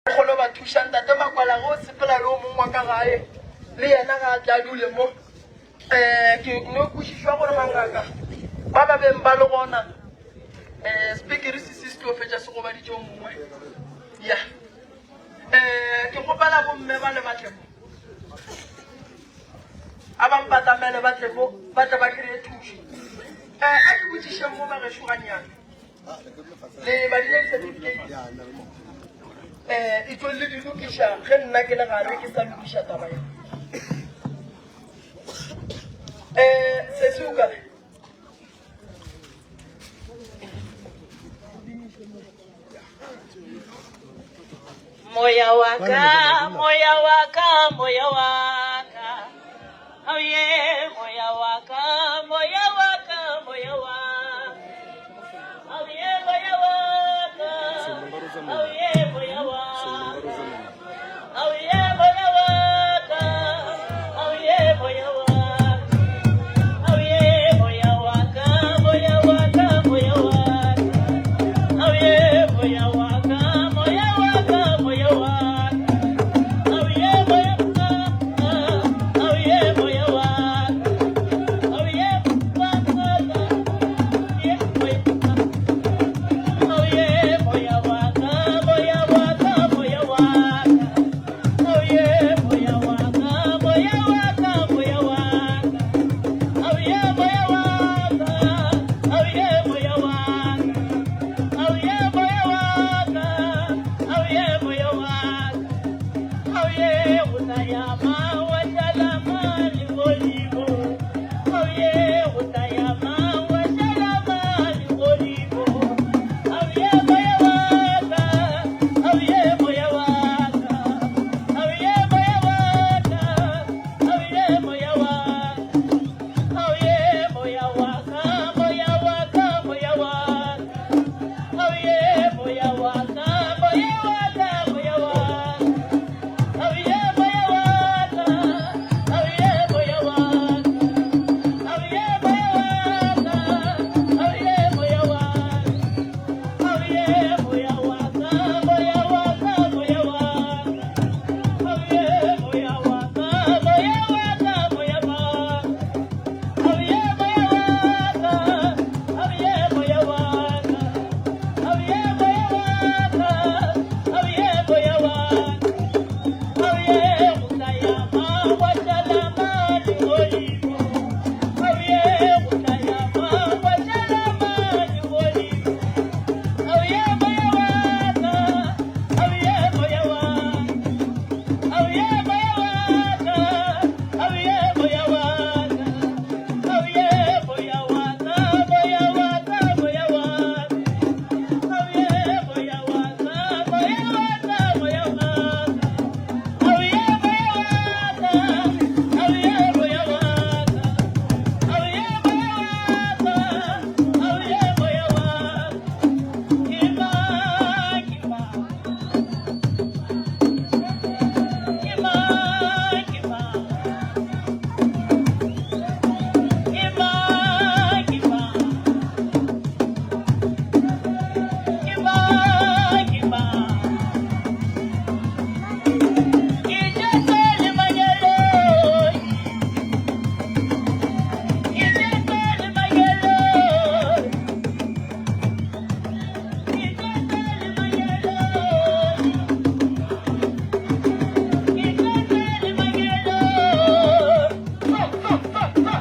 Kgone go ba thuša. Ntate Makwala ge o sepela le o mongwe wa ka gae le yena ga a tle a dule mo. Um ke no kwešišwa gore mangaka ba ba beng ba le gona um sepekere se se se tlo fetša se gobaditše o mongwe. Ya um ke kgopela bomme ba le batle mo a ba mpatamele ba tle mo ba tle ba kry-e thušo. Um a ke botšišeng mo bagešo gannyane. Le badile di-certificate um e tlo le di lokiša ge nna ke le gare ke sa lokiša taba ya um sesi o kae? Moya wa ka, moya wa ka, moya wa ka. Oh yeah, moya wa ka, moya wa ka, moya wa ka. Oh yeah, moya wa ka. Oh yeah, moya wa ka. Oh yeah, moya wa ka. Oh yeah, moya wa ka. Oh yeah, moya wa ka, moya wa ka, moya wa ka. Oh yeah, moya wa ka, moya wa ka, moya wa ka. Oh yeah, moya wa ka. Oh yeah, moya wa ka. Oh yeah, wa ka. Yeah, moya wa ka. Oh yeah, moya wa ka, moya wa ka, moya wa ka. Oh yeah, moya wa ka, moya wa ka, moya wa ka. Oh yeah, moya wa ka. Oh yeah, moya wa ka. Oh yeah, moya wa ka. Oh yeah, moya wa ka. Oh yeah, o tla ya ma wa šala ma legodimo. Oh yeah, o tla ya ma wa šala ma legodimo. Oh yeah, moya wa ka. Oh yeah, moya wa ka. Oh yeah, moya wa ka. Oh yeah, moya wa ka. Oh yeah, moya wa ka, moya wa ka, moya wa ka. Oh yeah, moya wa ka, moya wa ka, moya wa ka. Oh yeah, moya wa ka. Oh yeah, moya wa ka. Oh yeah, moya wa ka. Oh yeah, moya wa ka. Oh yeah, moya wa ka, moya wa ka, moya wa ka. Oh yeah, moya wa ka, moya wa ka, moya wa ka. Oh yeah, moya wa ka. Oh yeah, moya wa ka. Oh yeah, moya wa ka. Oh yeah, moya wa ka. Oh yeah, o tla ya ma wa šala ma legodimo. Oh yeah, o tla ya ma wa šala ma legodimo. Oh yeah, moya wa ka. Oh yeah, moya wa ka. Oh yeah, moya wa ka. Oh yeah, moya wa ka. Oh yeah, moya wa ka, moya wa ka, moya wa ka. Oh yeah, moya wa ka, moya wa ka, moya wa ka. Oh yeah, moya wa ka. Oh yeah, moya wa ka. Oh yeah, moya wa ka. Oh yeah, moya wa ka. Ke mang, ke mang. Ke mang, ke mang. Ke mang, ke mang. Ke mang, ke mang. Ke Jesu le mangeloi. Ke Jesu le mangeloi. Ke Jesu le mangeloi. Ke Jesu le mangeloi.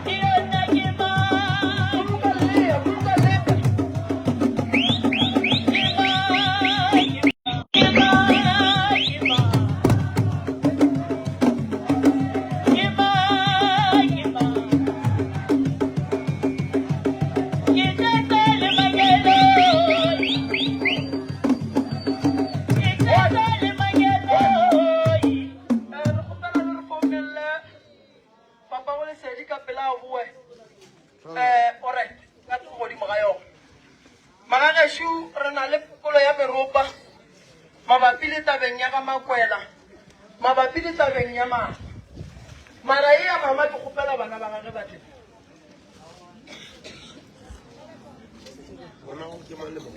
Ke yona ke mang? Boloka lea, boloka lea. Ke mang? Ke mang? Ke mang? Ke mang? Ke mang? Ke Jesu le mangeloi. Ke Jesu le mangeloi. Eh, re kgopela le re founelele papa go lesedi ka pela a boe eh alright ka tlogo godimo ga yona magagešo re na le pokolo ya meropa mabapi le tabeng ya ga makwela mabapi le tabeng ya mama mara e ya mama ke kgopela bana ba gage ba tle Ngwana ke mang le mang?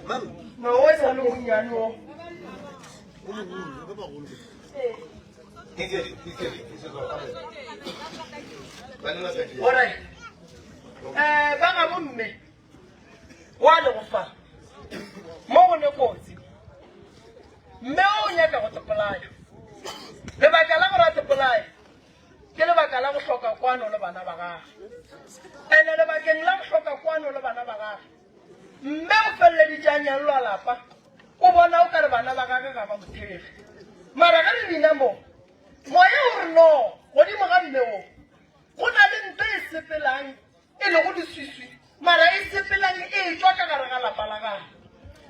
Mang? No, o e sa le monnyane o. Alright. Eh, ba ga bomme wa le go fa mo go ne kotsi mme o nyaka go tepolaya lebaka la gore a tepolaya ke lebaka la go hloka kwano le bana ba gage ene lebakeng la go hloka kwano le bana ba gage mme o feleleditše a nyalelwa lapa o bona o ka re bana ba gage ga ba mo thege mara ge re bina mo moya o re no godimo ga mme o go na le nto e sepelang e lego leswiswi mara e sepelang e tšwa ka gare ga lapa la gage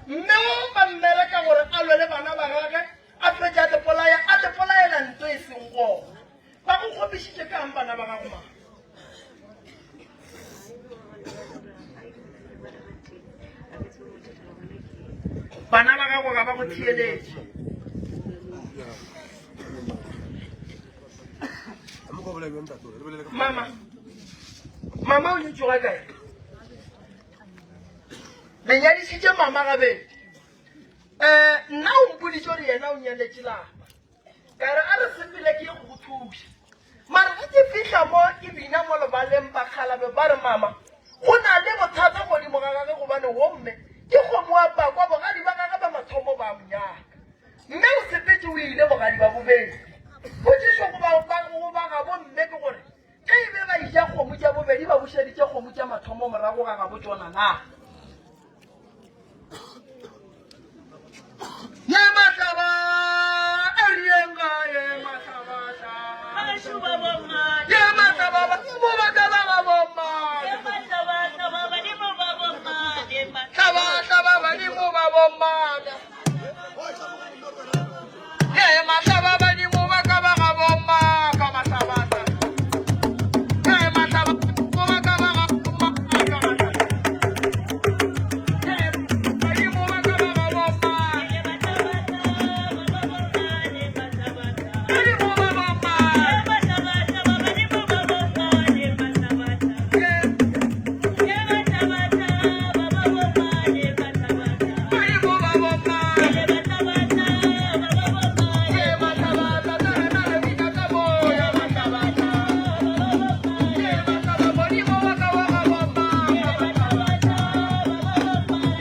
mme o ba mmereka gore a lwe le bana ba gage a fetše a tepolaya a tepolaela nto e seng gona ba go kgopišitše kang bana ba gago mang bana ba gago ga ba go theeletše mama mama o nyetšwe ga kae le nyadišitše mama gabedi um nna o mpoditše gore yena o nyaletše lapa ka re a re sepele ke ye go go thuša mara ge ke fihla mo ke bina mo lebaleng bakgalabe ba re mama go na le bothata godimo ga gage gobane gomme ke kgomo wa pakwa bogadi ba gage ba mathomo ba monyaka mme o sepetse o ile bogadi ba bobedi potšišo go ba gabo mme ke gore ge e be ba ija kgomo tša bobedi ba bušeditše kgomo tša mathomo morago ga gabo tšona na ye mahlaba a rieng ga ye mahlaba ye mahlaba ba mo ba ka ba ga bomma hlaba hlaba badimo ba bomma ye mahlaba badimo ba ka ba ga bomma ka mahlaba ye mahlaba ba ka ba ga bomma ka mahlaba ye badimo ba ka ba ga bomma badimo ba bomma ye badimo ba bomma ye mahlaba tata na le bina ka moya mahlaba ye mahlaba badimo ba ka ba ga bomma ka mahlaba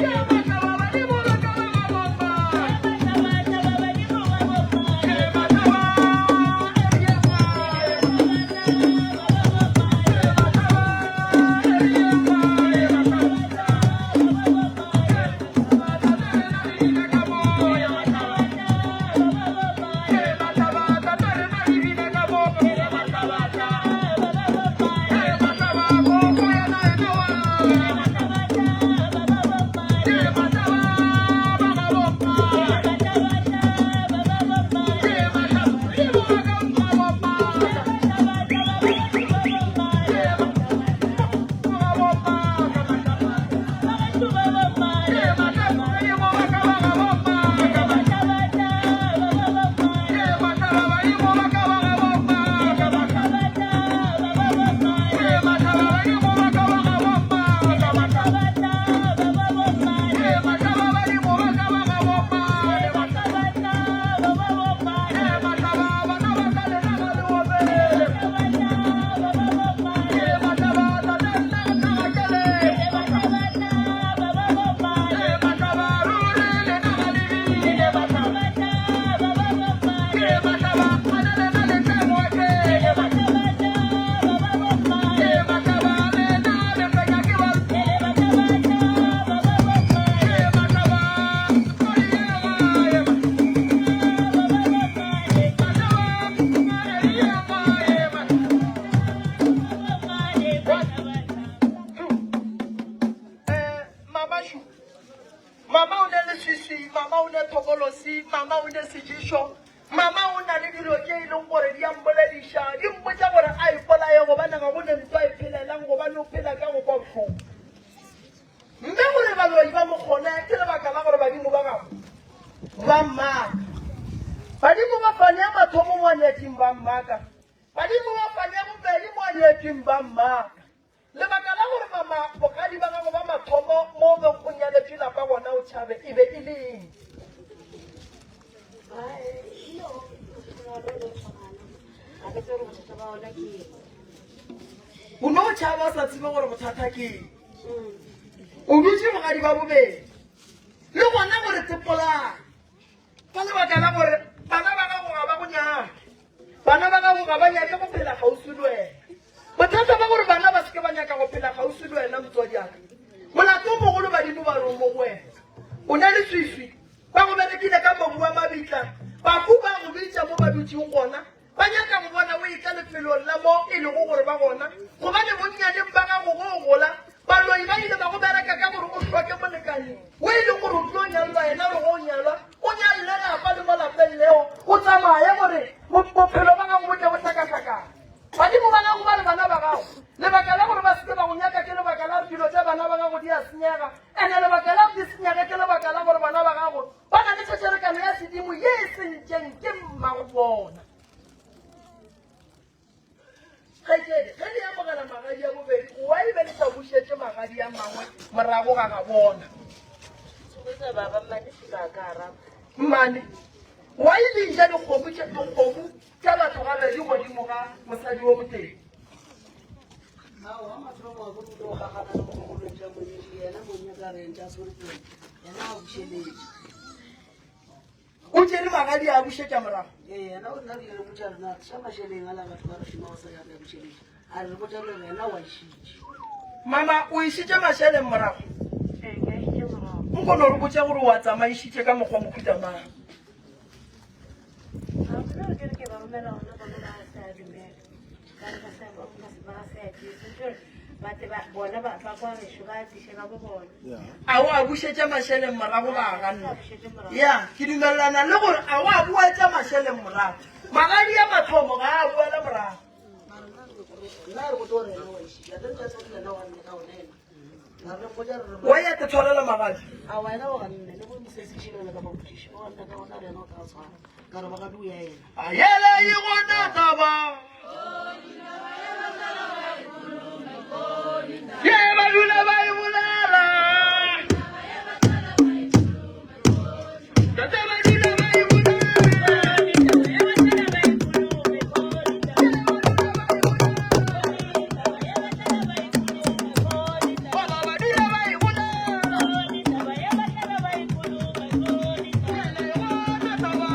ye mahlaba badimo ba ka ba ga bomma ye mahlaba ye Mama shu mama o ne leswiswi mama o ne thokolosi mama o ne sejišo mama o na le dilo tše e leng gore di a mmolediša di mpotša gore a ipolaye gobane ga go ne ntlo a e phelelang gobane o phela ka go kwa bohloko mme gore baloi ba mo kgone ke lebaka la gore badimo ba gago ba mmaka badimo ba fane ya mathomo mo anyetšeng ba mmaka badimo ba fane ya bobedi mo anyetšeng ba mmaka lebaka la gore mama Mama, bogadi ba gago ba mathomo mo o bego o nyaletšwe lapa gona o tšhabe e be e le eng? O no tšhaba o sa tsebe gore bothata ke eng. O dutše bogadi ba bobedi le gona gore tsepolang ka lebaka la gore bana ba gago ga ba go nyake. Bana ba gago ga ba nyake go phela kgauswi le wena. Bothata ba gore bana ba se ke ba nyaka go phela kgauswi le wena motswadi aka. Molato o mogolo badimo ba re o mo go wena. O na le swiswi, ba go berekile ka mobu wa mabitla, bahu ba go bitša mo ba dutšeng gona, ba nyaka go bona o etla lefelong la mo e lego gore ba gona, gobane bonnyaneng ba gago ge o gola, baloi ba ile ba go bereka ka gore o hloke molekane wo e leng gore o tlo nyalwa yena gore ge o nyalwa o nyalle lapa le mo lapeng leo o tsamaye gore bophelo ba gago bo tle bo hlakahlakane. Badimo ba gago ba re bana ba gago, lebaka la gore ba se ke ba go nyaka ke lebaka la gore dilo tša bana ba gago di a senyega, ene lebaka la gore di senyege ke lebaka la gore bana ba gago ba na le tšhetšherekano ya sedimo ye e sentšeng ke mmago bona. Kgaetšedi, ge le amogela magadi a bobedi, why be le sa bušetše magadi a mangwe morago ga ga bona? Mmane, why le ja dikgomo tše dikgomo tša batho gabedi godimo ga mosadi wo motee? Aowa, mathomo a ko tlo gagana le mogolo tša moneši yena monyaka re ntša tshwere yena a bušeletše. O tšere magadi a bušetša morago. Ee, yena o nna re botša rena tša mašeleng a la batho ba re šoma go sa ya re bušeletše. A re botša re yena wa išitše. Mama, o išitše mašeleng morago? Ee, ke a išitše morago. Nko no re botša gore o a tsamaišitše ka mokgwa mohuta mang. Ga ke re ke re ke ba romela ona bona ba sa dumela. Ba re ba sa ba sa tšee. Sentse ba tle ba bona ba ba kwa gešo ba tliše ka bo bona. A o a bušetša mašeleng morago ba a ganna? Ya, ke dumelelana le gore a o a boetša mašeleng morago. Magadi a mathomo ga a boela morago. Nna re botša gore yena wa išitše. A ke re tša tshwere yena wa nne ka ona yena. Mara re mmotša re re Wa ya te tshwarela magadi. a wena o ganne le bo misesi šilele ka mabotšiši o ganne ka ona le yena o tla tshwara ka re bagadi o ya yena. A yele e gona taba. Ye ba dula ba e bolela. Tate ba dula ba e bolela. Baba ba dula ba e bolela. Yele e gona taba. Tate e gona taba.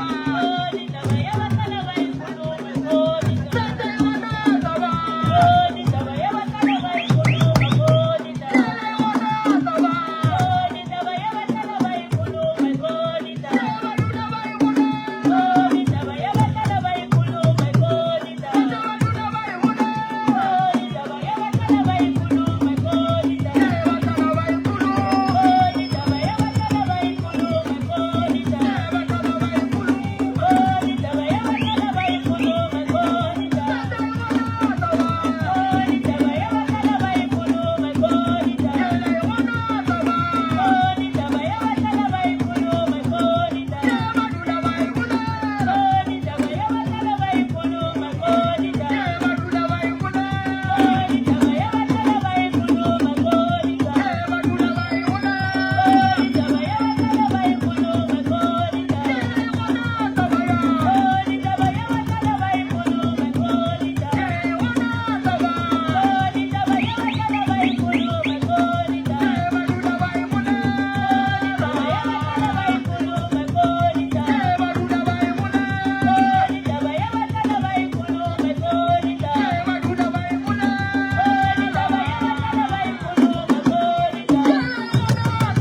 Yele e gona taba. Ye ba dula ba e bolela. Tate ba dula ba e bolela. Ye ba tlala ba e khuluma. Ye ba tlala ba e khuluma. Tate e gona taba. Yele e gona taba. Ye ba dula ba e bolela. Ye ba dula ba e bolela. Ye ba dula ba e bolela. Yele e gona taba ya. Ye e gona taba. Ye ba dula ba e bolela. Ye ba dula ba e bolela. Ye ba dula ba e bolela. Ye e gona taba. Tate e gona taba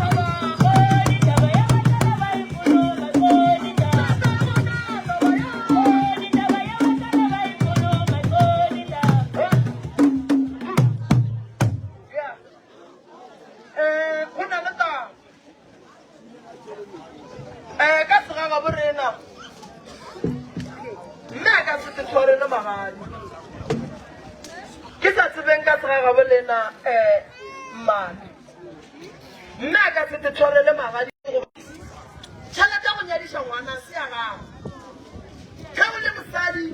ya. Yeah. Eh, go na le taba. Eh, ka segagabo rena mme a ka se te tshwarele magadi. Ke sa tsebeng ka segagabo lena eh mmane. Mme a ka se te tshwarele magadi goba tšhelete ya go nyadiša ngwana se ya gago. Ge o le mosadi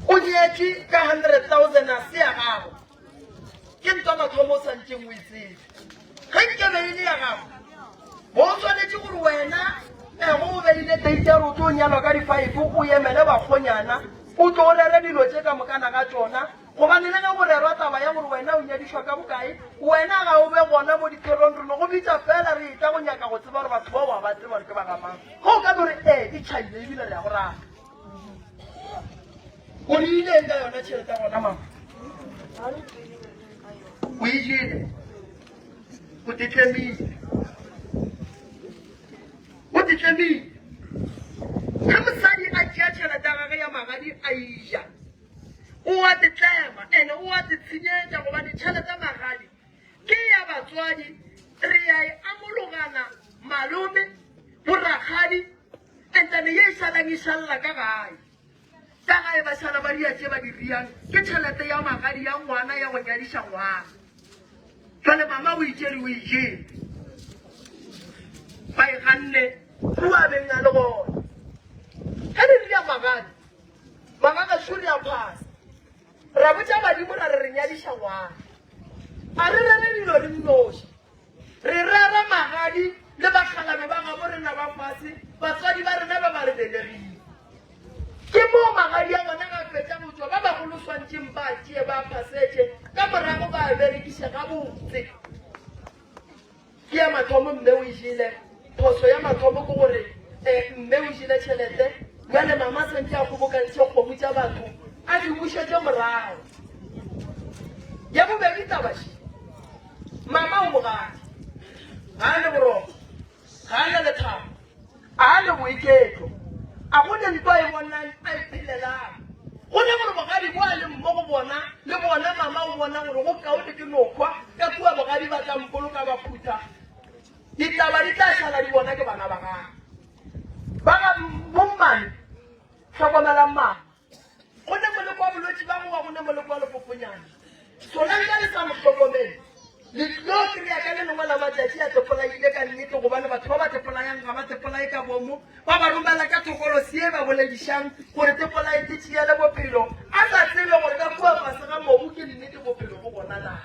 o nyetšwe ka 100,000 a se ya gago. Ke ntwa mathomo o santšeng o e tsebe. Ge nke be e le ya gago, bo o swanetše gore wena ego o beile date ya gore o tlo nyalwa ka di-five, o emele bakgonyana, o tlo o rere dilo tše ka mokana ga tšona. Gobane le ge go rerwa taba ya gore wena o nyadišwa ka bokae, wena ga o be gona mo ditherong, re no go bitša feela re etla go nyaka go tseba gore batho bao wa ba tseba gore ke ba ga mang. Ge o ka no re ee, e tšhaile ebile re ya go rata. O rileng ka yona tšhelete ya gona mama? O e jele, o tetlemile, o tetlemile. Ge mosadi a tšea tšhelete ya gage ya magadi a e ja, o a tetlema ene o a tetshenyetša gobane tšhelete ya magadi ke ya batswadi. Re ya e amologana malome, borakgadi, Entane ye e šalang e šalela ka gae. Ka gae ba šala ba ria tše ba di riang, ke tšhelete ya magadi ya ngwana ya go nyadiša ngwana. Jwale mama o itšere o e jele. Ba e ganne kua beng a le gona. Ge re ria magadi, magagašu re a phasa. Ra botša badimo ra re re nyadiša ngwana. A re rere dilo re nnoši. Re rera magadi le bakgalabe ba gabo rena ba fase, batswadi ba rena ba ba re belegile. Ke moo magadi a bona ga fetša go tšwa, ba bagolo swantšeng ba a tšee ba a phasetše, ka morago ba a berekiše gabotse. Ke ya mathomo mme o e jele. Phoso ya mathomo ke gore um mme o jele tšhelete, bjale mama swantše a kgobokantšhe kgomo tša batho a di bušetše morago. Ya bobedi taba še, mama o bogadi, ga a ne boroko, ga a ne lethabo, a a ne boiketlo, a go ne ntwa e bonang a e phelelang. Go ne gore bogadi bo a leng mo go bona, le bona mama o bona gore go kaone ke no hwa, ka kua bogadi ba tla mpoloka ba phutha, ditaba di tla šala di bona ke bana ba gagwe. Ba ga bommane, hlokomelang mama. Go ne moleko wa bolwetši ba go wa go ne moleko wa lepoponyana. Sona nka le sa mo hlokomele. Le tlo kry-a ka le lengwe la matšatši a tepolaile ka nnete gobane batho ba ba tepolayang ga ba tepolaye ka bomo, ba ba romela ka thokolosi ye ba boledišang gore tepolae ke tšeele bophelo a sa tsebe gore ka kua fase ga mobu ke nnete bophelo bo gona na.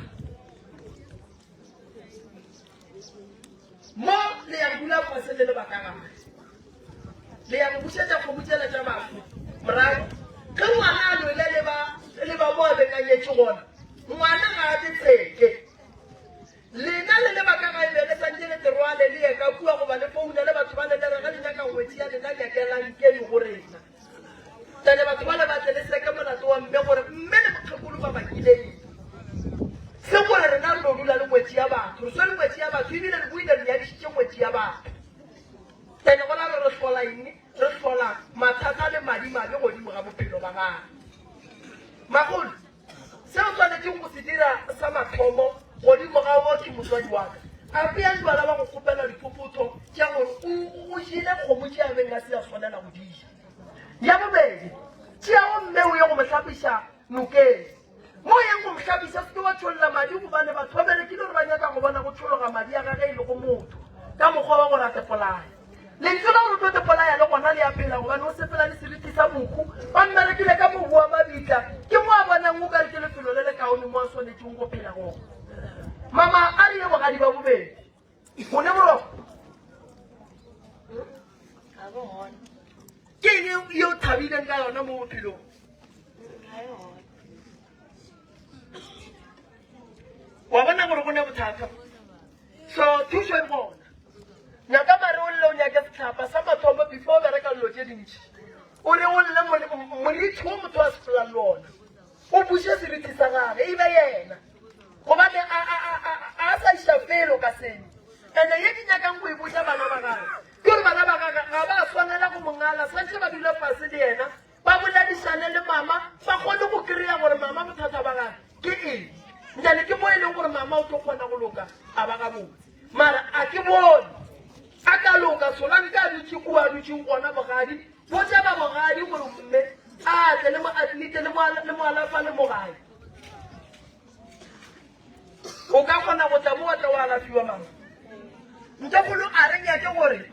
Mo le ya go dula fase le le ba ka gae, le ya go bušetša kgomo tšela tša bahu morago. Ge ngwana a lwele le ba le ba mo a bekanyetše gona, ngwana ga a tetseke. Lena le le ba ka gae be le santše le terwale le ye ka kua goba le founa le batho ba le le re ge le nyaka ngwetši ya lena nyakelang keno go rena. Bjale batho bale ba tle le seke molato wa mme gore mme le mokgekolo ba bakile eng. Se gore rena re no dula le ngwetši ya batho, re swere ngwetši ya batho ebile re boile re nyadišitše ngwetši ya batho. Ene gona re re hlola eng? Re hlola mathata le madimabe godimo ga bophelo ba gagwe. Magolo, Se o swanetšego go se dira sa mathomo godimo ga wo ke motswadi wa ka. Apea jwala wa go kgopela diphopotho tša gore o o jele kgomo tše a beng a se a swanela go di ja. Ya bobedi, tšea wo mme o ye go mo hlapiša nokeng. Mo o yang go mo hlapiša, se ke wa tšholla madi gobane batho ba berekile gore ba nyaka go bona go tšhologa madi a gage e lego motho ka mokgwa wa go rata polaya. Lentšu la gore o tlo te polaya le gona le a phela gobane o sepela le seriti sa mohu. Ba mmerekile ka mobu wa mabitla. Ke mo a bonang o ka re ke lefelo le lekaone mo a swanetšeng go phela gona. Mama a re ye bogadi ba bobedi. O ne boroko? Ga bo gona. Ke eng ye o thabileng ka yona mo bophelong? Ga e gona. Wa bona gore go ne bothata. So thušo e gona. Nyaka mare o lle o nyake sehlapa sa mathomo before o bereka dilo tše dintši. O re o lle morithi wo motho a sepelang le ona. O buše seriti sa gage e be yena. Gobane a, a, a, a, a sa iša felo ka seo. Ene ye ke nyakang go e botša bana ba gage ke gore bana ba gage ga ba swanela go mo ngala, swantše ba dule fase le yena ba boledišane le mama ba kgone go kry-a gore mama bothata ba gage ke eng. Njale ke mo e leng gore mama o tlo kgona go loka a ba gabotse. Mara a ke bone a ka loka solanka a dutše kua a dutšeng gona bogadi. Botša ba bogadi gore mme a tle le mo admite le mo alafa le mo gae. O ka kgona go tla mo wa tla wa alafiwa mama. Ntekgolo a re nyake gore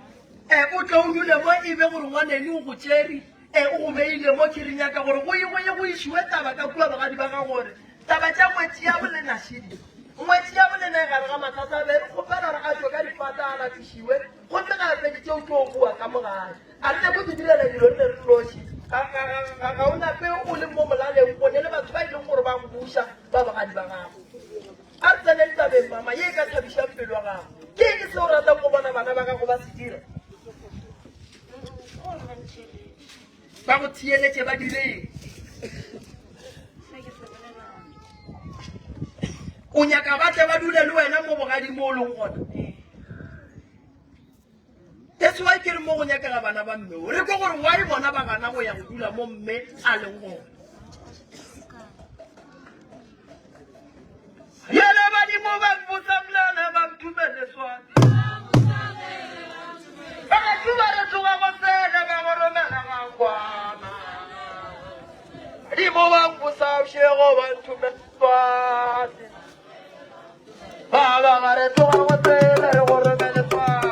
um o tle o dule mo e be gore ngwaneno o go tšere um o go beile mo ke re nyaka gore go ye go ye go išiwe taba ka kua bogadi ba ga gore. Taba tša ngwetši ya bolena šidi. Ngwetši ya bolena e gare ga mathata a be re kgopela gore a tšwe ka difata a latišiwe gomme ga a feditše o tlo boa ka mo gae. A re nyake go direla dilo re le re noši. Ga, ga, ga, ga, ga o nape o le mo molaleng o ne le batho ba e leng gore ba go buša ba bogadi ba gago. A re tseneng tabeng mama ye e ka thabišang pelo ya gago. Ke eng se o ratang go bona bana ba gago ba se dira? Ba go theeletše ba dire eng? O nyaka ba tle ba dule le wena mo bogadi mo o leng gona. That's why ke re mo go nyakega bana ba mme o. Re ko gore why bona ba gana go ya go dula mo mme a leng gona. Yele badimo ba mpotsa mlana ba nthumele swane. Batho ba re tsoga go sele ba go romela gangwana. Badimo ba mpotsa bošego ba nthumele swane. Ba ba ba re tsoga go sele re go romele swane.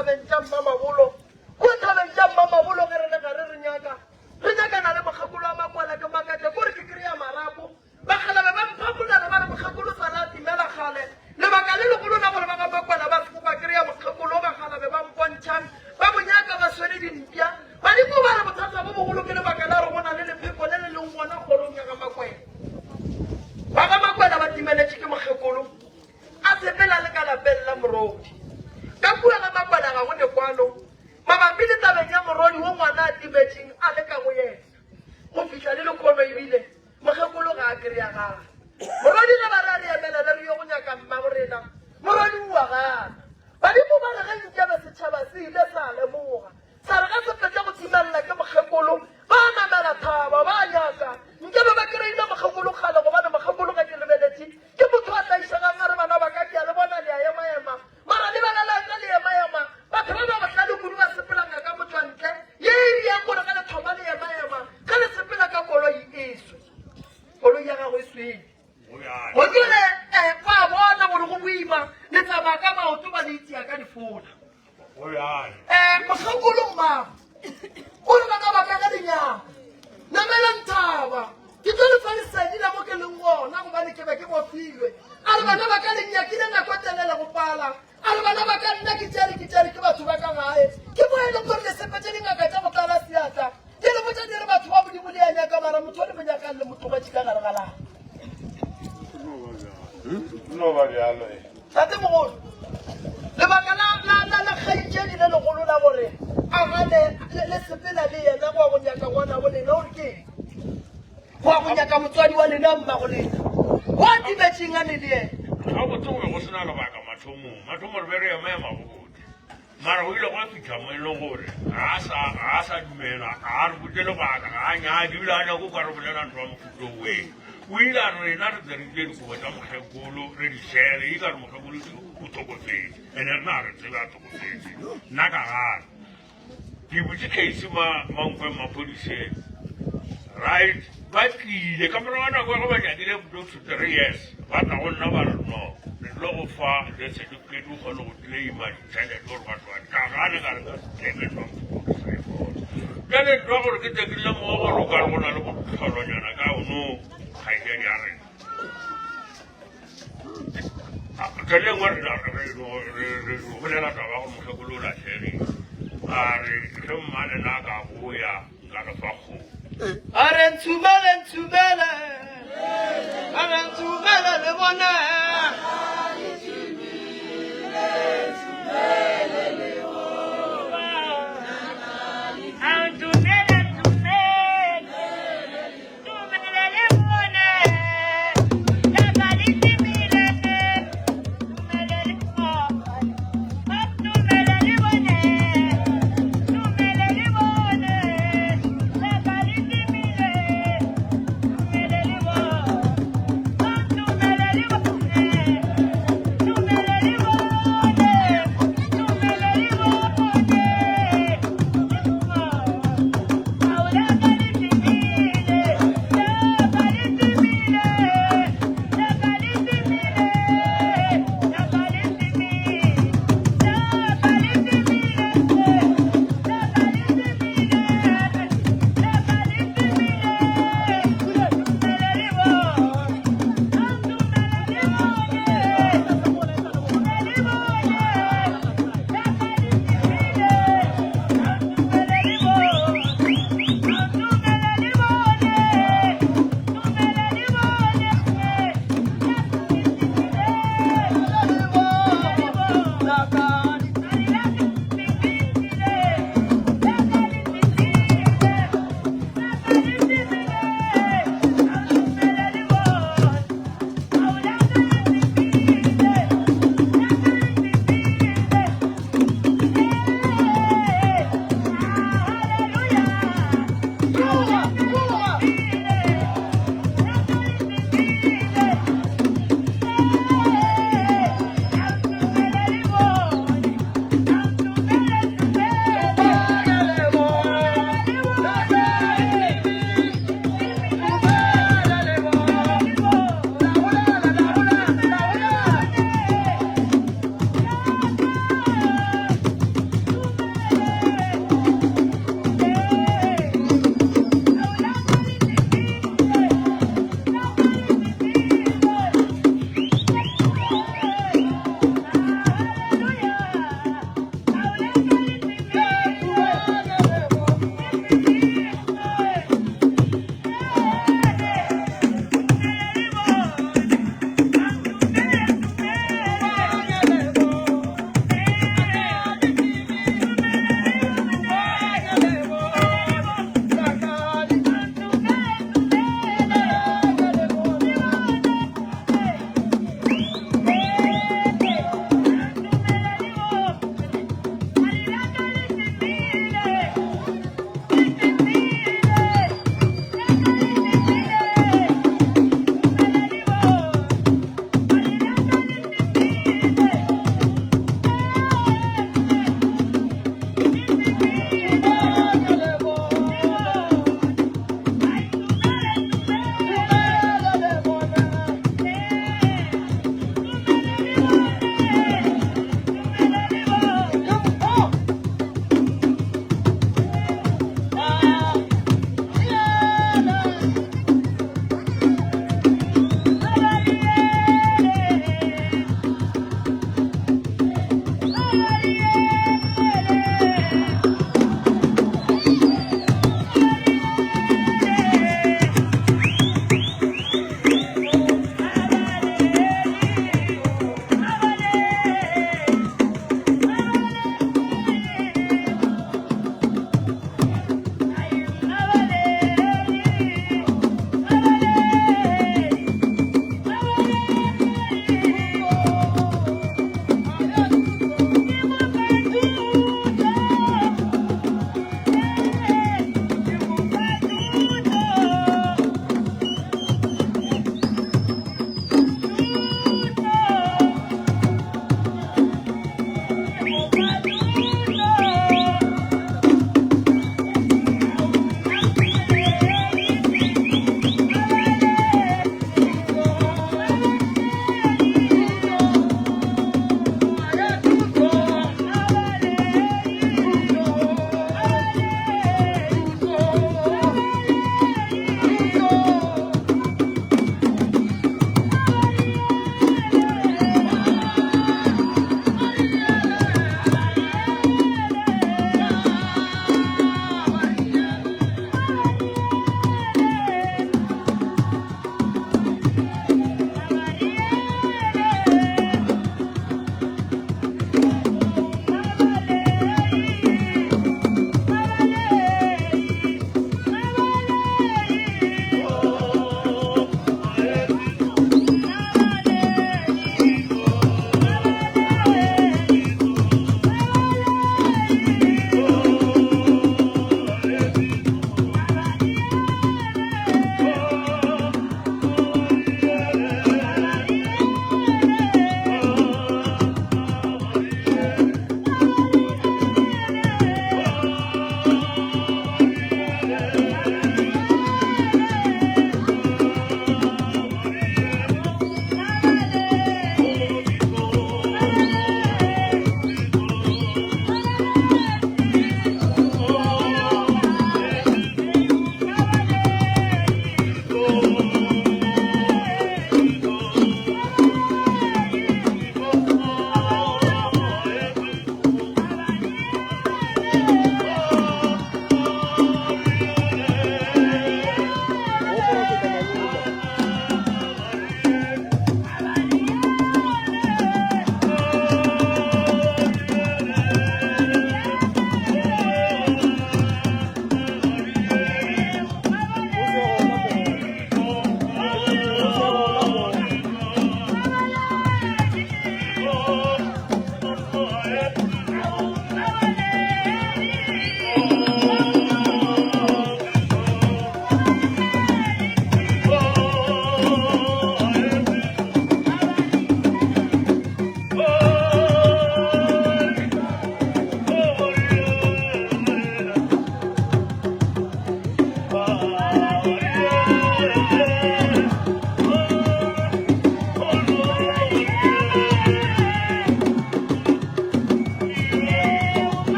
thabeng tša Mmamabolo. Kua thabeng tša Mmamabolo ge re le gare re nyaka, re nyakana le mokgekolo wa Makwala, ke makatša kore ke kry-a marapo. Bakgalabje ba mphapolela ba re mokgekolo sa la timela kgale. Lebaka le legolo la gore ba ga Makwala ba se ke ba kry-a mokgekolo, bakgalabje ba mpontšhang ba mo nyaka ba swere dimpša. Badimo ba re bothata bo bogolo ke lebaka la gore go na le lepheko le le leng gona kgorong ya ga Makwela. Ba ga Makwela ba timeletše ke mokgekolo a sepela le ka lapeng la Morodi. Ka kua ga Makwela ga go ne kwano mabapi le tabeng ya Morodi wo ngwana a timetšeng a le ka go yena go fihla le lekhono ebile Mokgekolo ga a kry-a gage. Morwadi ge ba re a re emelele re yo go nyaka mmagorena, morwadi o a gana. Badimo ba re ge nkabe setšhaba se ile sa lemoga, sa re ge se fetša go timelela ke mokgekolo, ba namela thaba ba nyaka. Nkabe ba kry-ile mokgekolo kgale gobane mokgekolo ge ke lebeletše ke motho a tlaišegang a re bana ba ka ke a le bona le a emaema Mara lebelelang ge le ema-ema, batho ba ba bohlale kudu ba sepela ngaka motšwantle ye e riang gore ge le thoma le ema-ema, ge le sepela ka koloi e swe. Koloi ya gago e swele. Go jale eh, ba bona gore go boima, le tsamaya ka maoto ba le itia ka difola. Eh, mohlokolo mmago o re bana ba ka ge le nyaka namelang thaba ke tlo le fa lesedi la mo ke leng gona gobane ke be ke bofilwe a re bana ba ka le nyakile nako e telele go pala a re bana ba ka nna ke tšere ke tšere ke batho ba ka gae ke mo e leng gore le sepetse dingaka tša go tlala seatla ke le botša di re batho ba modimo le ya nyaka mara motho o le mo nyakang le mo tlogetše ka gare ga lapa No ba bjalo e. Tate mogolo, lebaka la, la, la, la kgaetšedi le legolo la gore a gane le, le sepela le yena go ya go nyaka ngwana bo lena, o re ke eng? Go ya go nyaka motswadi wa lena, mmago lena, go a timetšeng a ne le yena. Gabotse go be go se na lebaka mathomong. Mathomong re be re ema ema gabotse. Mara go ile gwa fihla mo e leng gore ga a sa, ga a sa dumela, ga a re botše lebaka, ga a nyake, ebile a nyake o ka re bolela ntho ya mohuta owe. O ile a re rena re tle re tšee dikobo tša mokgekolo re di šele, e ka re mokgekolo o hlokofetše, ene rena ga re tsebe a hlokofetše. Nna ka gana. Ke butše case ma, Mankweng maphodiseng. Right, ba tlile ka morago ga nako ya ge ba nyakile close to 3 years, ba tla go nna ba re no, re tlo go fa death certificate o kgone go claima ditšhelete gore batho ba ka gane ka re ka se claime ntwa mokgolo sa e bona. Bjale ntwa gore ke tle ke lemoge gore o ka re go na le botlholonyana ka ono kgaetšedi ya rena. Ka le nngwe re re bolela taba gore mokgekolo o latlhegile, a re ge mmalena a ka boya nka re fa kgomo. A re ntshumele ntshumele, a re ntshumele le bone.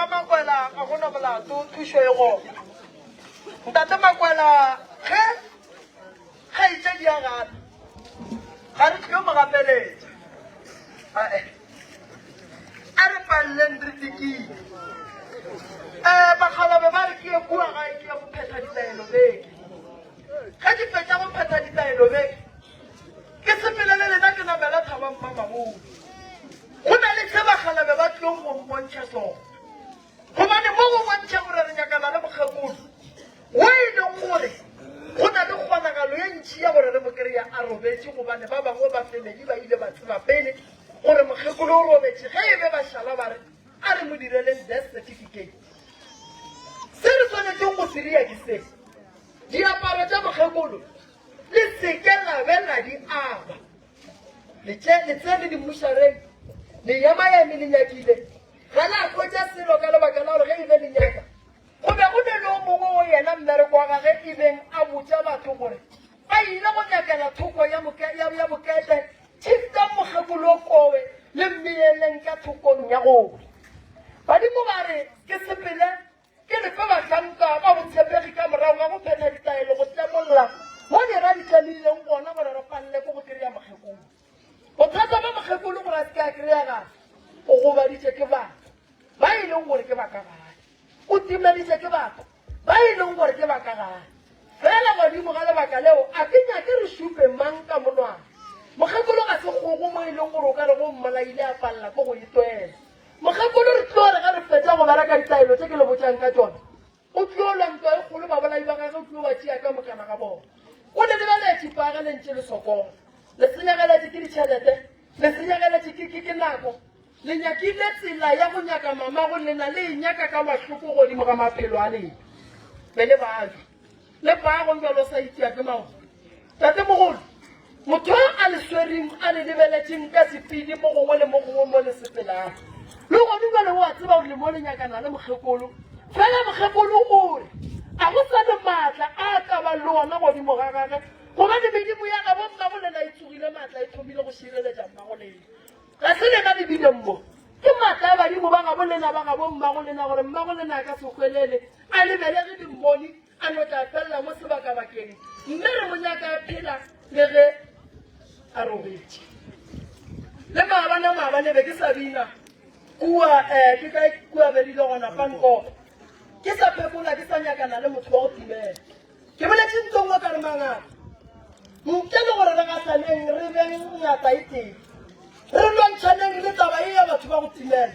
Ga Makwela ga go na molato, thušo e gona. Ntate Makwela ge kgaetšedi a gana, ga re tlilo mo gapeletša. Ae, a re palleng re tikile. Um bakgalabe ba re ke ye kua gae ke ye go phetha ditaelo beke. Ge ke fetša go phetha ditaelo beke, ke sepele le lena ke namela thaba Mmamabolo. Go na le se bakgalabe ba tlilong go mpontšha sona. Gobane mo go bontšha gore re nyakana le mokgekolo wo e leng gore go na le kgonagalo ye ntši ya gore re mo kry-a a robetše, gobane ba bangwe ba family ba ile ba tseba pele gore mokgekolo o robetše ge e be ba šala ba re a re mo direleng death certificate. Se re swanetšeng go se ria ke se, diaparo tša mokgekolo le se ke la be la di aba, le tsene dimmušareng, le emaeme le nyakile Ga la hwetša selo ka lebaka la gore ge e be le nyaka, go be go ne le o mongwe wo yena mmereko wa gage e beng a botša batho gore ba ile go nyakela thoko ya, ya, ya bokete Chieftain Mokgekolo Kowe le mmeyeleng ka thokong ya gole. Badimo ba re ke sepele Ke lefe bahlanka ba botshepegi ka morago ga go phetha ditaelo go tlemolla mo dira di tlemileng gona gore re palele ke go kry-a mokgekolo. Bothata bja mokgekolo gore a se ke a kry-agala, o gobaditše ke batho ba e leng gore ke ba ka gae, o timeditše ke batho ba e leng gore ke ba ka gae. Fela godimo ga lebaka leo a ke nyake re šupe mang ka monwana. Mokgekolo ga se kgogo mo e leng gore o ka re go mmolaile a palela ke go itwela. Mokgekolo re tlo re ge re fetša go bereka ditaelo tše ke le botšang ka tšona, o tlo lwa ntwa e kgolo, babolai ba gagwe o tlo ba tšea ka mokana ga bona. O le lebeletše kwa ge le ntše le sokola, le senyegeletše ke ditšhelete, le senyegeletše ke, ke, ke nako, le nyakile tsela ya go nyaka mamago lena, le e nyaka ka mahloko godimo ga maphelo a lena. Be le babja. Le pago bjalo sa itia ke maoto. Tatemogolo, motho yo a le swereng a le lebeletšeng ka sepedi mo gongwe le mo gongwe mo le sepelago. Le gone bjale o a tseba gore le mo le nyakana le mokgekolo. Fela mokgekolo o re a go sa le maatla a ka ba le ona godimo ga gage, gobane medimo ya gabo mmagolena e tsogile maatla e thomile go šireletša mmagolena. Ga se lena le bileng mo, ke maatla a badimo ba gabo lena ba gabo mmagolena gore mmagolena a ka se hwelele a le belege dimmoni a no tla felela mo sebakabakeng, mme re mo nyaka a phela le ge a robetše. Le maabane maabane be ke sa bina kua um ke kae kua be dile gona Pankop, ke sa phekola ke sa nyakana le motho wa go timela. Ke boletše ntlong wa ka re mangaka ntle le gore re gahlaneng re beng ngata e tee re lwantšhaneng le taba e ya batho ba go timela.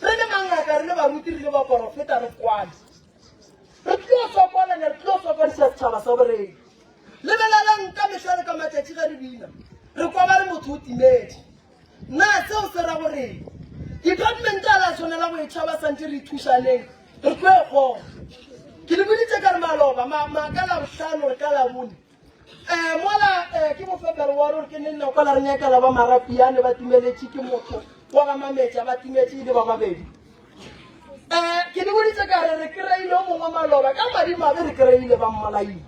Re le mangaka re le baruti re le baporofeta re kwane. Re tlo sokola ne re tlo sokodisa setšhaba sa borena. Lebelelang ka mehla le ka matšatši ge re bina, re kwa ba re motho o timetše. Na seo se ra goreng? Department a la tshwanela go e tšhaba santše re ithušaneng, re tlo e kgona. Ke le boditše ka re maloba, ma, ma, ka Labohlano re ka Labone. Um mola um ke bo February gore ke neng nako la re nyakela ba Marapiane ba timeletše ke motho wa ga Mametša ba timetše e le ba babedi. Um ke le boditše ka re re kry-ile o mongwe maloba ka madimabe re kry-ile ba mmolaile.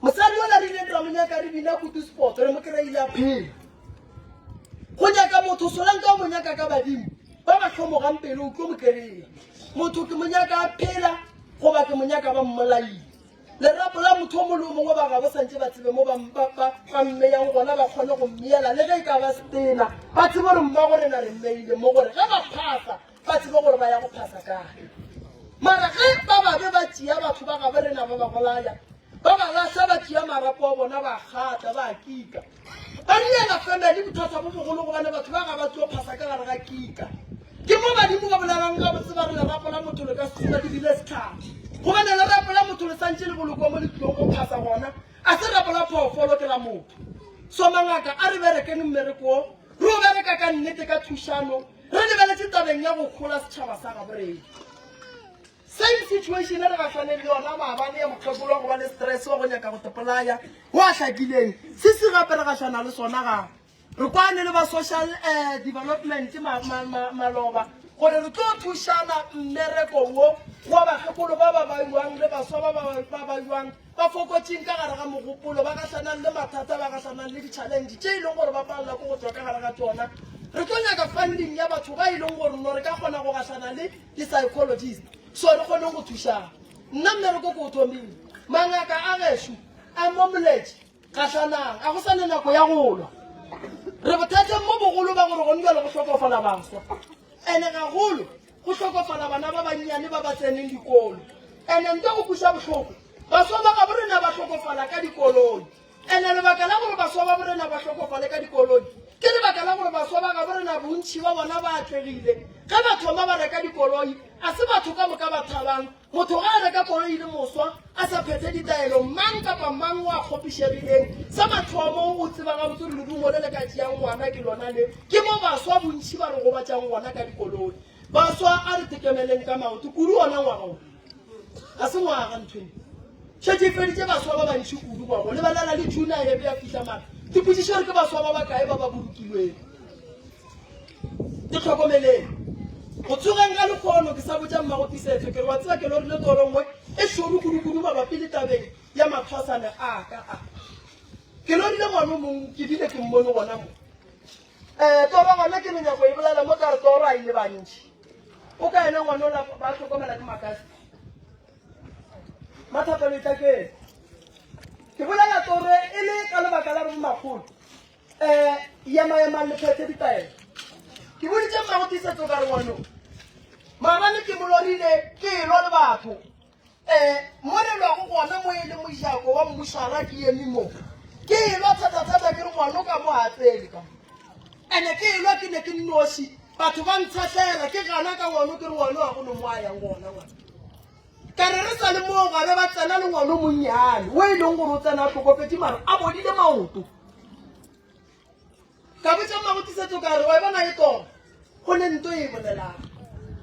Mosadi yola re ileng ra mo nyaka re bina kutu sport re mo kry-ile a phela. Go nyaka motho solanka o mo nyaka ka badimo ba ba hlomogang pelo o tlo mo kry-a. Motho ke mo nyaka a phela goba ke mo nyaka ba mmolaile. Lerapo la motho o mongwe le o mongwe ba gabo santše ba tsebe mo ba, ba, ba, ba mmeyang gona, ba kgone go mmeela le ge e ka ba setena, ba tsebe gore mmago rena re mmeile mo, gore ge ba phasa ba tsebe gore ba ya go phasa kae. Mara ge ba babe ba tšea batho ba gabo rena ba ba bolaya, ba ba lahla, ba tšea marapo a bona ba gata, ba a kika. Ba riela family bothata bo bogolo gobane batho ba ga ba tlo phasa ka gare ga kika. Ke mo badimo ba bolelang gabotse ba re lerapo la motho le ka se tsoge le bile setlhare. Gobane lerapo la motho le santše le bolokwa mo le tlilong go phasa gona, a se rapo la phoofolo ke la motho. So mangaka a re berekeng mmereko wo, re o bereka ka nnete ka thušano, re lebeletše tabeng ya go hola setšhaba sa gabo rena. Same situation e re gahlaneng le yona maabane ya mokgekolo wa go ba le stress wa go nyaka go tepolaya go a hlakileng. Se se gape re gahlana le sona gape. Re kwane le ba social eh, development ma, ma, ma, maloba gore re tlo thušana mmereko wo wa bakgekolo ba ba baiwang le baswa ba ba ba baiwang ba fokotšeng ka gare ga mogopolo ba gahlanang le mathata ba gahlanang le di-challenge tše e leng gore ba palela ke go tšwa ka gare ga tšona. Re tlo nyaka funding ya batho ba e leng gore no re ka kgona go gahlana le di-psychologist so re kgone go thušana. Nna mmereko ke o thomile. Mangaka a gešo a mo Moletši gahlanang, a go sa na nako ya go lwa. Re bothateng mo bogolo ba gore gone bjale go hlokofala baswa. Ene gagolo go hlokofala bana ba bannyane ba ba tseneng dikolo. Ene nto go kweša bohloko, baswa ba gabo rena ba hlokofala ka dikoloi. Ene lebaka la gore baswa ba borena ba hlokofale ka dikoloi ke lebaka la gore baswa ba gabo rena bontši ba bona ba atlegile. Ge ba thoma ba reka dikoloi, a se batho ka moka ba thabang. Motho ge a reka koloi e le moswa a sa phethe ditaelo, mang kapa mang o a kgopišegileng. Sa mathomo o tseba gabotse gore lerumo le le ka tšeang ngwana ke lona le. Ke mo baswa bontši ba re gobatšang gona ka dikoloi. Baswa a re tekemeleng ka maoto kudu ona ngwaga wo. Ga se ngwaga ntho e. Šetše e feditše baswa ba bantši kudu ngwago. Lebelela le June a ebe ya fihla mara. Ke potšišo gore ke baswa ba bakae ba ba bolokilwego. Ke hlokomeleng. Go tsogeng ga lekgono ke sa botša mmago Tiisetso ke re wa tseba ke lorile toro nngwe e šoro kudu-kudu mabapi le tabeng ya mathwasane a ka a. Ke lorile ngwana o mongwe ke bile ke mmone gona mo. Um toro gona ke no nyako e bolela mo ka re toro a ile bantši. O ka ena ngwana ola ba hlokomela ke makasi. Mathapelo e tla ke. Ke bolela toro e le ka lebaka la re makgolo. Um yema-yemang le phethe ditaelo. Ke boditše mmago Tiisetso ka re ngwano maabane ke mo lorile ke elwa le batho um mo re lwago gona mo e le mojako wa mmušara ke eme mo ke elwa thatathata ke re ngwano ka mo a tsele ka ene ke elwa ke ne ke nnoši batho ba ntshahlela ke gana ka ngwano ke re ngwano ga go no mo a yang gona ngwana Ka re re sa le moo gwa be ba tsena le ngwana o monnyane o e leng gore o tsena a hlokofetše mara a bodile maoto. Ka botša mmagotisetso ka re wa e bona e toro go ne nto e bolelang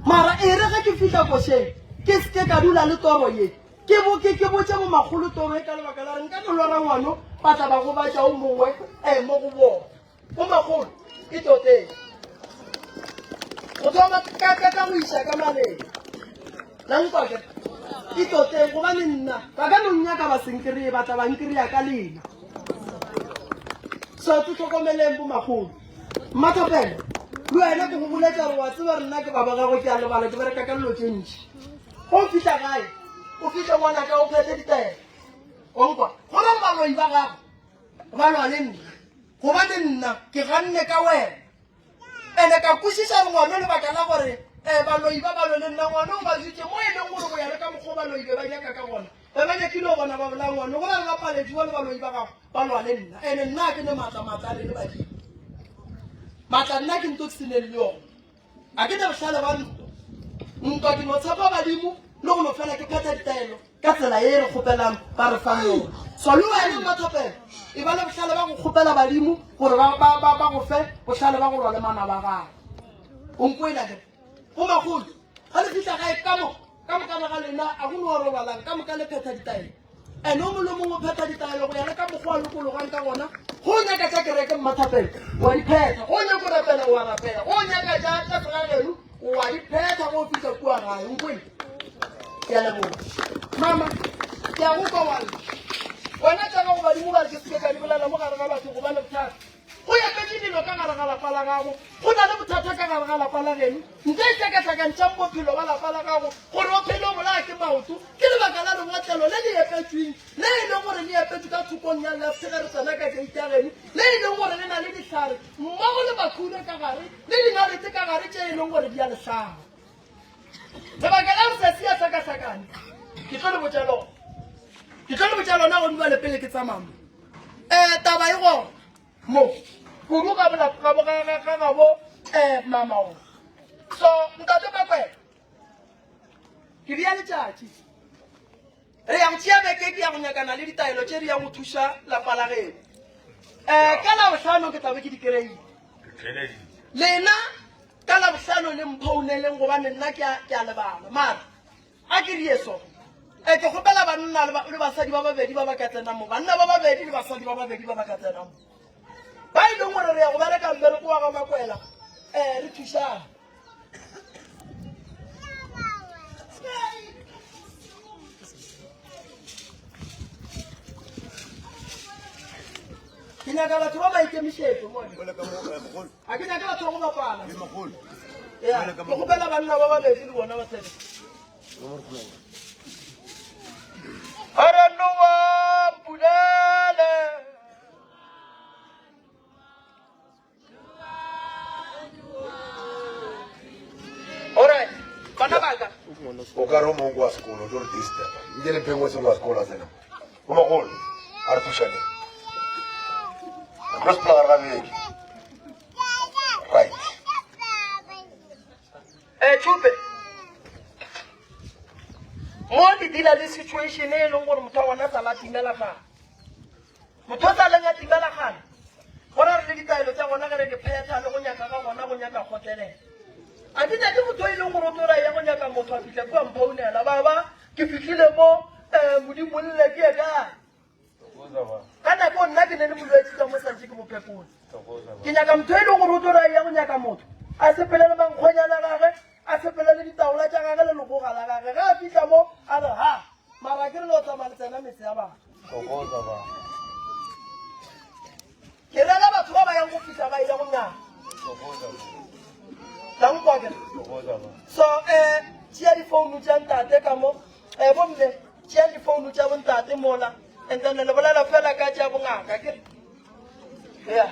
mara e re ge ke fihla košeng ke seke ka dula le toro ye ke bo ke ke botše bomakgolo toro e ka lebaka la re nka no lora ngwano ba tla ba gobatša o mongwe um mo go bona. Go magolo ke toteng. Go thoma ka ka ka go iša ka maleng. La nkwa ke ke toteng gobane nna ba ka no nnyaka ba se nkreye ba tla ba nkreya ka lena. So ke hlokomeleng bo magolo. Mmathapelo le wena ke go boletša gore wa tseba re nna ke baba gago ke a lebala ke bereka ka dilo tše ntši. Go fihla gae o fihle ngwanaka o phethe ditaelo. O nkwa go re baloi ba gago ba lwa le nna gobane nna ke ganne ka wena ene ka kwešiša gore ngwana lebaka la gore um baloi ba balwe le nna ngwana o ba jitse mo e leng gore go ya le ka mokgwa baloi be ba nyaka ka gona be ba nyakile go bona ba bolaya ngwana go na le ba palediwa le baloi ba gago ba lwa le nna ene nna a ke ne maatla maatla a le le badimo maatla nna ke nto ke seneng le yone A ke ne bohlale ba ntwa. Ntwa ke no tshepa badimo le go no fela ke phetha ditaelo ka tsela ye re kgopelang ba re fang yona. So le wena Mmathapelo e ba le bohlale ba go kgopela badimo gore ba, ba, ba, ba go fe bohlale ba go lwa le manaba a gago. O nkwele akere? Go magolo, ga le fihla gae ka moka, ka mokana ga lena a go no robalang ka moka le phetha ditaelo. Ene o mongwe le mongwe o phetha ditaelo go ya le ka mokgwa a lokologang ka gona. Go o nyaka tša kereke mmathapelo wa di phetha, go o nyaka go rapela wa rapela, go o nyaka tša tša segageno wa di phetha go o fihla kua gae. Nkwele? Ke a leboga. Mama, ke a go kwa wa lla. Wena tša gago badimo ba re ke seke ka di bolela mo gare ga batho gobane bothata. Go epetše dilo ka gare ga lapa la gago. Go na le bothata ka gare ga lapa la geno. Ntle e hlakahlakantšhang bophelo ba lapa la gago gore o phele o bolaya ke maoto. Ke lebaka la lebotlelo le le epetšweng, le e leng gore le epetšwe ka thokong ya left ge re tsena ka keiti ya geno, le e leng gore le na le dihlare mmogo le makhura ka gare le dinalete ka gare tše e leng gore di a le hlaba. Lebaka la gore se se a hlakahlakane ke tlo le botša lona. Ke tlo le botša lona go dula le pele ke tsamaya mo. Um taba e gona mo kudu ga ga gabo um mama o. So ntate Makwela ke bea letšatši re ya go tšea beke ke ya go nyakana le ditaelo tše di yang go thuša lapa la geno. Um ka labohlano ke tlabe ke di kry-ile. Lena ka labohlano le mphouneleng gobane nna ke a lebala mara a ke rie so e ke kgopela banna le basadi ba babedi ba ba ka tsenang mo banna ba babedi le basadi ba babedi ba ba ka tsenang mo ba e leng gore re ya go bereka mmereko wa ga makwela um re thušana ke nyaka. nyaka batho ba maikemišetšo mone. Ga ke nyake batho ba go bapala. Ya, ke kgopela banna ba babedi le bona ba tsene. Aranoa mpulele. Alright, bana ba ka. O ka re o mongwe wa sekolo o tlo re disturba nke le phengwe sengwe wa sekolo a tsena o mogolo a re thušaneng re tlo sepela gare ga beke right. Eh, Chupe. Mo di deala le situation e leng gore motho wa gona sa la timela fa. Motho o sa leng a timela gale. Go ra re le ditaelo tša gona ge re di phetha le go nyaka ga gona go nyaka kgotlelelo. A ke nyake motho e leng gore o tlo ra ya go nyaka motho a fihla kua mphounela baba ke fihlile mo um modimo lle ke ye kae. Ka nako nna ke ne le molwetši ka mo santse ke mo phekola. Ke nyaka motho e leng gore o tlo ra ya go nyaka motho a sepele le mankgonyana gage a sepele le ditaola tša gage le legoga la gage ge a fihla mo a re ha mara ke re lo tsamaya le tsena metse ya batho. Ke rela batho ba ba yang go fihla ba ile go nyaka. La nkwa ke? So eh tšea difounu tša ntate ka mo eh bomme tšea difounu tša bontate mola and then le bolela fela ka tša bongaka ke yeah.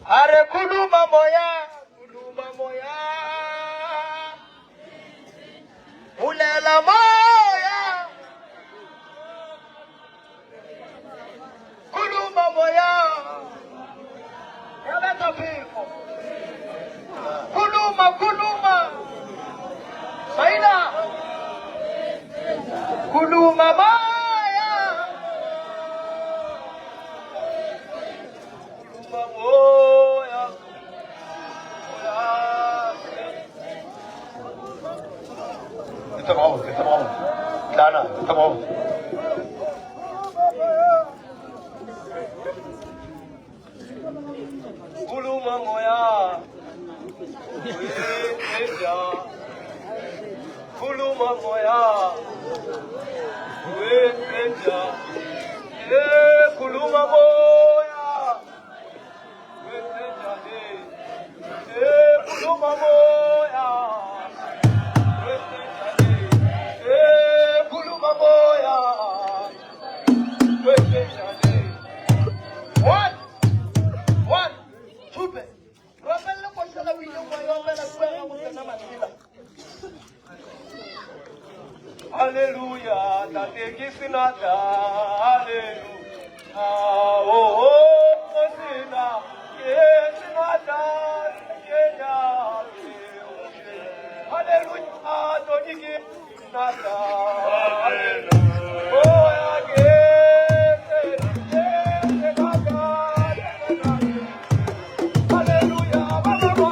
A re khuluma moya khuluma moya bolela moya khuluma moya ya betha phefo khuluma khuluma maina khuluma moya khuluma moya Ke tseba gabotse, ke tseba gabotse. Tlana, ke tseba gabotse. Khuluma moya weja khuluma moya weja eh khuluma moya weja eh khuluma moya weja eh khuluma moya weja One, one, two, Rapelle košela o ileng wa e opela kua ga go tsena masela. Haleluya, tate ke senatla, haleluya. Oh, oh, sena, ke senatla, ke nyake. Haleluya, toni ke senatla, haleluya. Oh, ya ke senatla, haleluya, ba ba ba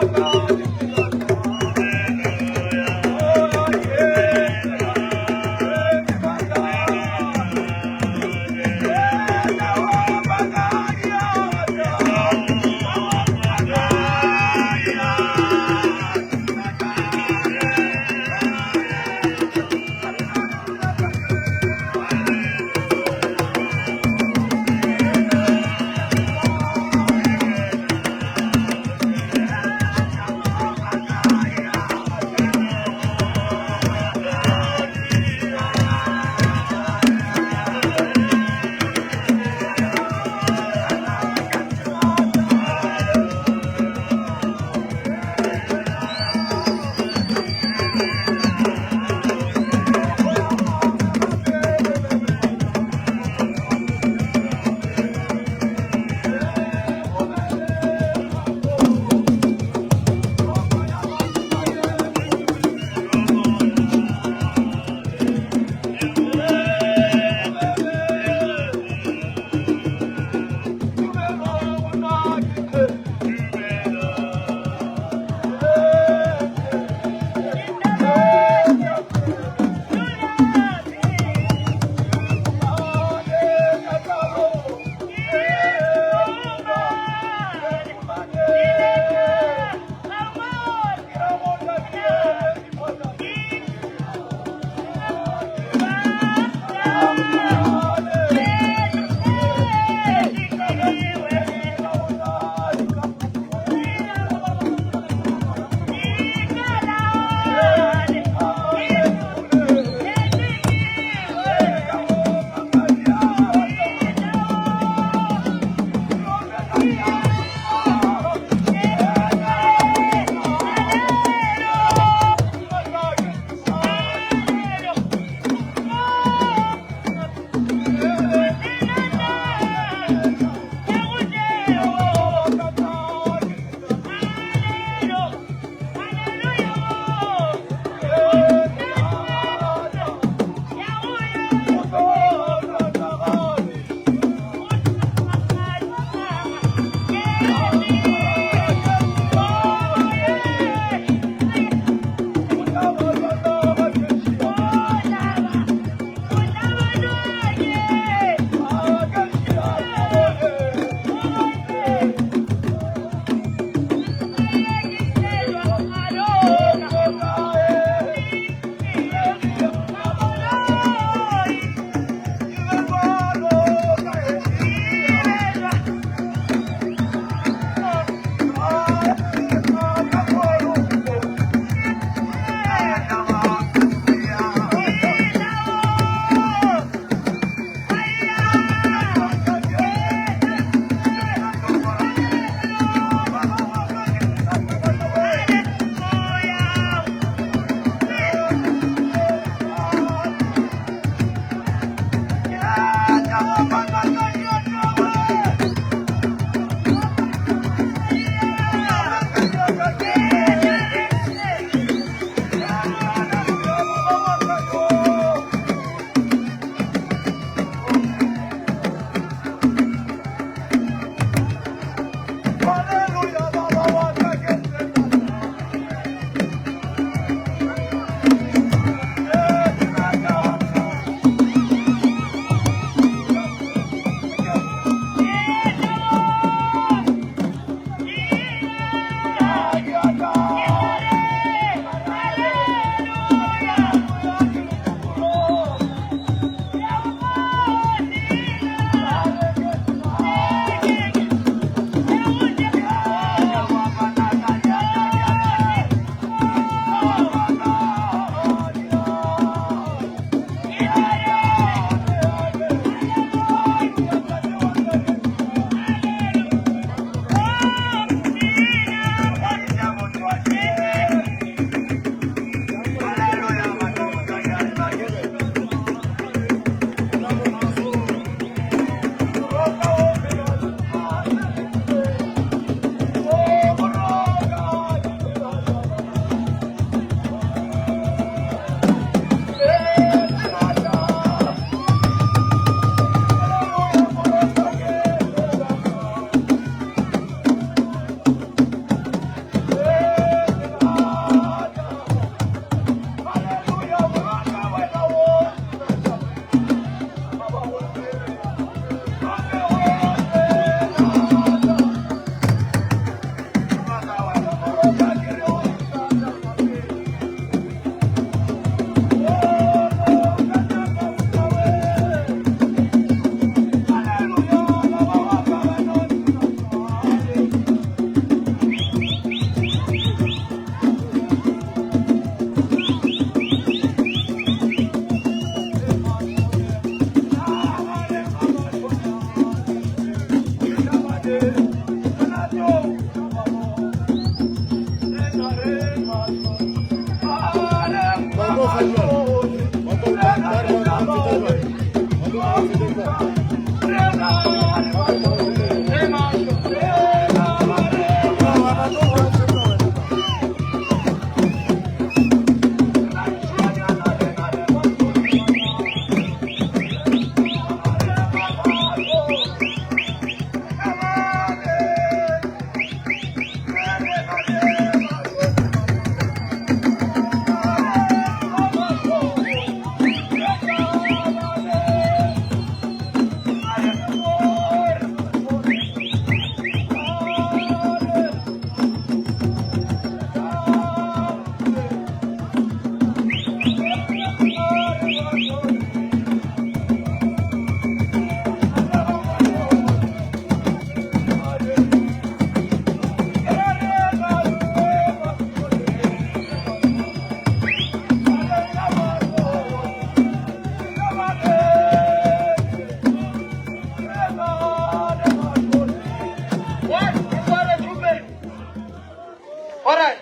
Alright.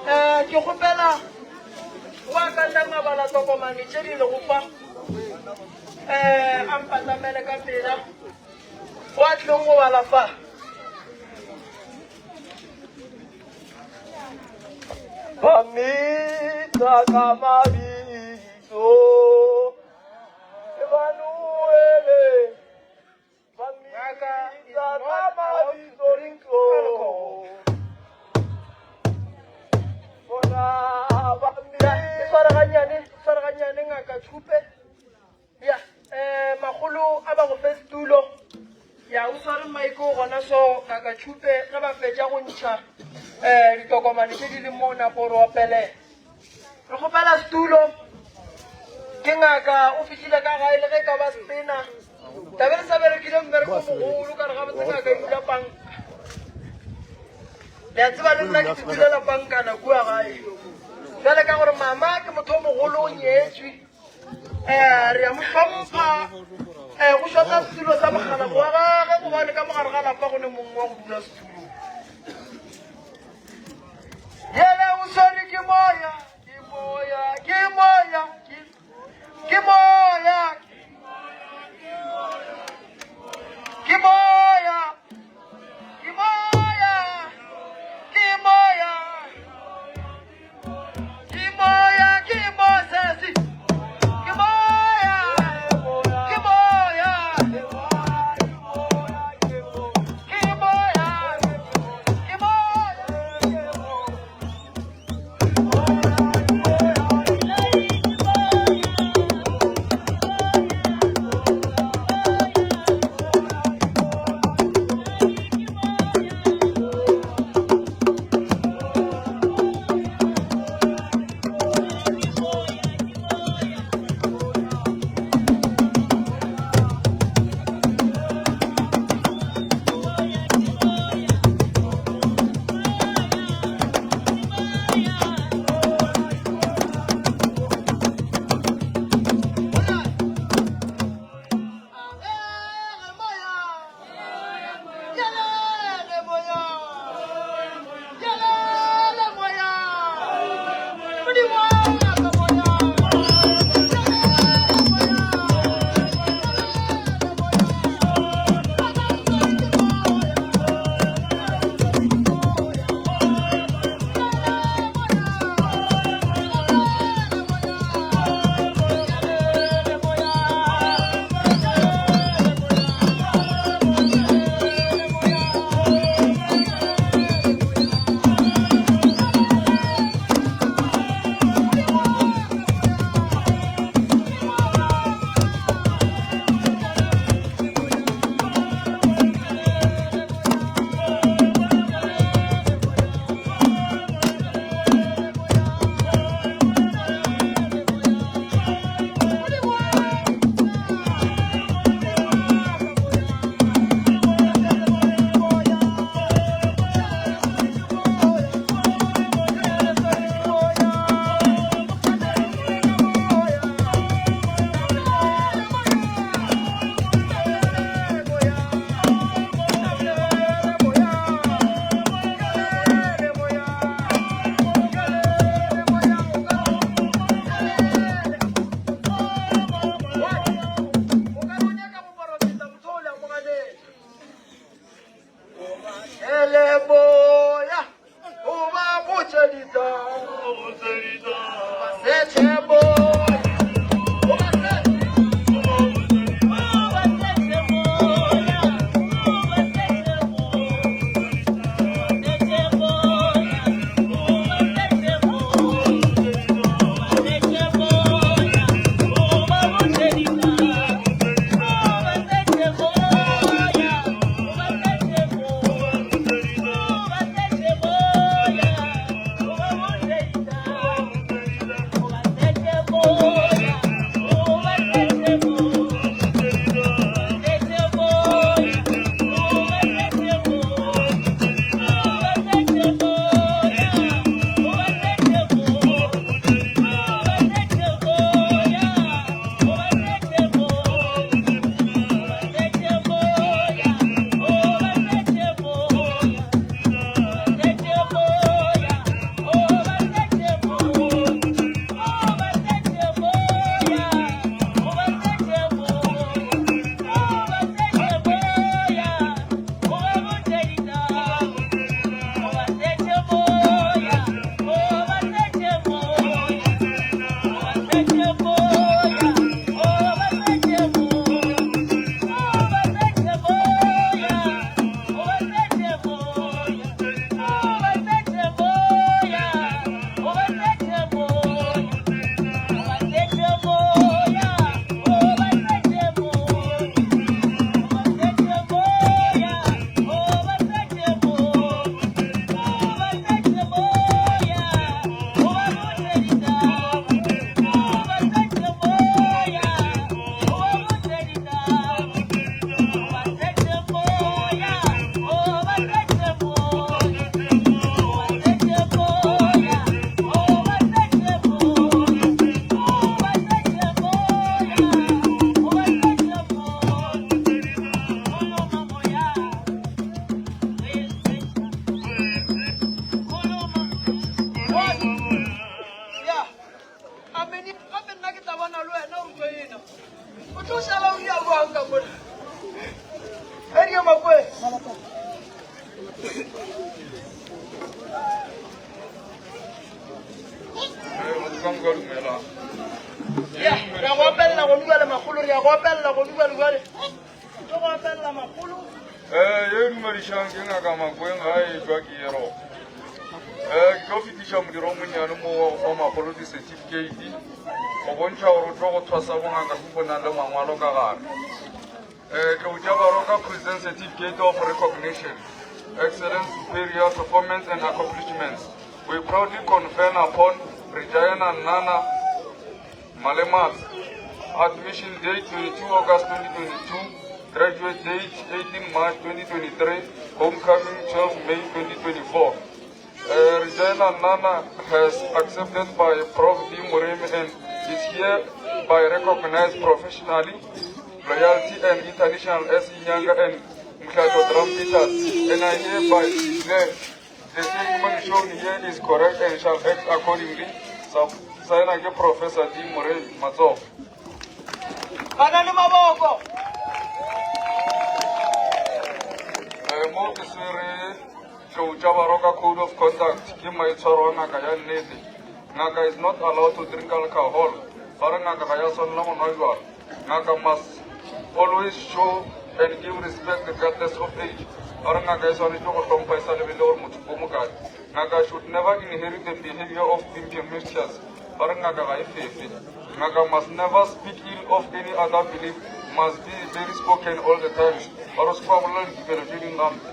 Eh, ke kgopela go akanya mabala tokomane tše di lego fa um a mpatamele ka pela go a tlileng go bala fa Ba mmitsa ka mabitso Emanuele ba Ngaka is mmitsa not ka allowed to mabitso drink alcohol. Bona ba Ya, e sware gannyane, e sware gannyane ngaka Thupe. Ya, eh magolo a ba go fe setulo. Ya, o sware mic o gona so ngaka Thupe ge ba fetša go ntšha eh ditokomane tše di leng mo nako re opele. Re kgopela setulo. Ke ngaka o fihlile ka gae le ge e ka ba spena. Tlabe re sa berekile mmereko o mogolo ka re gabotse ngaka e dula panka. Le a tseba le nna ke dulela pankana kua gae. Bjale ka gore mama ke motho o mogolo o nyetswe. Eh re a mo hlompha. Eh go shota setulo sa mokgalabo wa gagwe gobane ka mogare ga lapa go ne mongwe wa go dula setulong. Yele o swere ke moya, ke moya, ke moya, ke moya, ke moya, ke moya, ke moya, ke moya, ke Moses, ke moya, ke moya, ke moya. O tlo šala o ya bjang ka mona? Eddie Makwe. Ya, re a go opelela gone bjale makgolo, re a go opelela gone bjale bjale. Tlo go opelela makgolo. Eh, ye dumedišang ke ngaka Makweng ga e tšwa ke ero. Eh, ke tlo fetiša modiro o monnyane mo wa go fa makgolo di-certificate go bontšha gore o tlo go thwasa bongaka go go nang le mangwalo ka gare. Eh, Tlou tša Baroka present certificate of recognition, excellence, superior performance and accomplishments. We proudly confer upon Regina Nana Malemat. Admission date 22 August 2022, graduate date 18 March 2023, homecoming 12 May 2024. Uh, Regina Nana has accepted by Prof. D. Moremi and is hereby recognized professionally, loyalty and international as Inyanga and Mkhato Trumpeters. And I hereby declare the statement shown here is correct and shall act accordingly. Saena ke Professor D. Moremi Matsogo. Ba na le maboko. Eh, mo ke swere Tlou tša Baroka Code of Conduct ke maitshwaro a ngaka ya nnete. Ngaka is not allowed to drink alcohol. Ba re ngaka ga ya swanela go nwa bjala. Ngaka must always show and give respect regardless of age. Ba re ngaka e swanetše go hlompha e sa lebelele gore motho o mokae. Ngaka should never inherit the behavior of impermitious. Ba re ngaka ga e fefe. Ngaka must never speak ill of any other belief, must be very spoken all the times. Ba re o se ke wa bolela ditumelo tše dingwe gampe.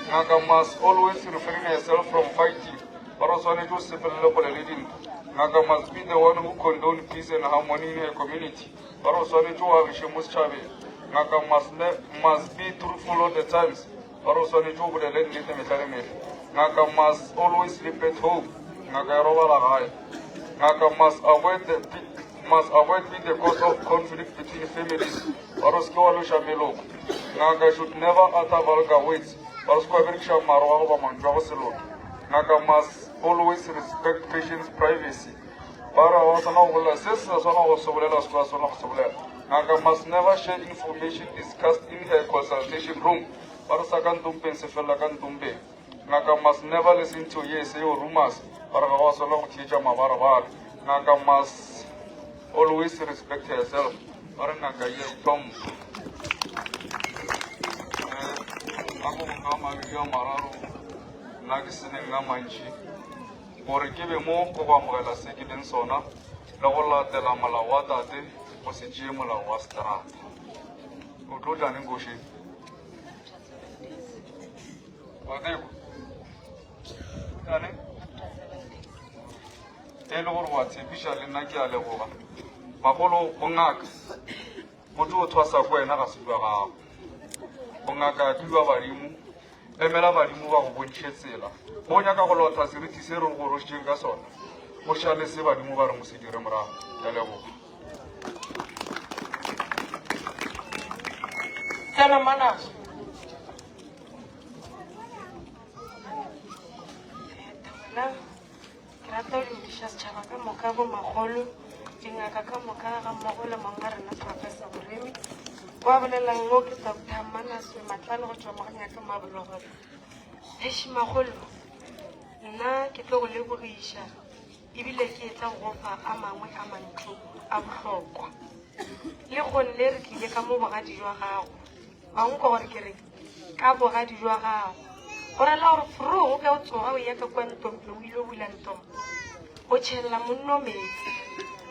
Ngaka must always refrain herself from fighting. Ba re o swanetše o sepelele kgole le dintwa. Ngaka must be the one who condone peace and harmony in her community. Ba re o swanetše o agiše mo setšhabeng. Ngaka must, ne must be truthful all the times. Ba re o swanetše o bolele nnete mehla le mehla. Ngaka must always sleep at home. Ngaka e robala gae. Ngaka must avoid the must avoid being the cause of conflict between families. Ba re o se ke wa loša meloko. Ngaka should never utter vulgar words. Ba re o se ke wa berekiša maroga goba mantšu a go se loke. Ngaka must always respect patients' privacy. Ba re ga wa swanela go bolela se se sa swanela go se bolela, o se ke wa swanela go se bolela. Ngaka must never share information discussed in her consultation room. Ba re sa ka ntompeng se felela ka ntompeng. Ngaka must never listen to hearsay or rumors. Ba re ga wa swanela go theetša mabarebare. Ngaka must always respect herself. Ba re ngaka e a itlhompha. Eh, a go motho a mabedi a mararo nna ke seneng a mantši gore ke be mo go go amogela se ke leng sona le go latela molao wa tate go se tšee molao wa seterata. O tlo tla neng košeng? Wa tseba? Tla neng? E le gore wa tshepiša le nna ke a leboga. Bagolo bongaka, motho o thwasa ko wena ga se jwa gago. Bongaka ke jwa badimo, emela badimo ba go bontšhe tsela. Ge o nyaka go lotha seriti se re go gorošitšeng ka sona, o šale se badimo ba reng o se dire morago. Ke a leboga. Tsena Manaso. Nna ke rata go dumediša setšhaba ka moka, bomakgolo, dingaka ka moka ga mmogo le mong a rena Professor Moremi. Wa bolelang mo ke Doctor Manaswe Matlane go tšwa mo ga Ngaka Mabologolo. Eish makgolo, nna ke tlo go lebogiša ebile ke etla go go fa a mangwe a mantšu a bohlokwa. Le kgonne re tlile ka mo bogadi jwa gago. Wa nkwa gore ke reng? Ka bogadi jwa gago. Go rela gore forogo ge o tsoga o ya ka kua ntompe o ile bula ntompe. O tšhelela monno meetse,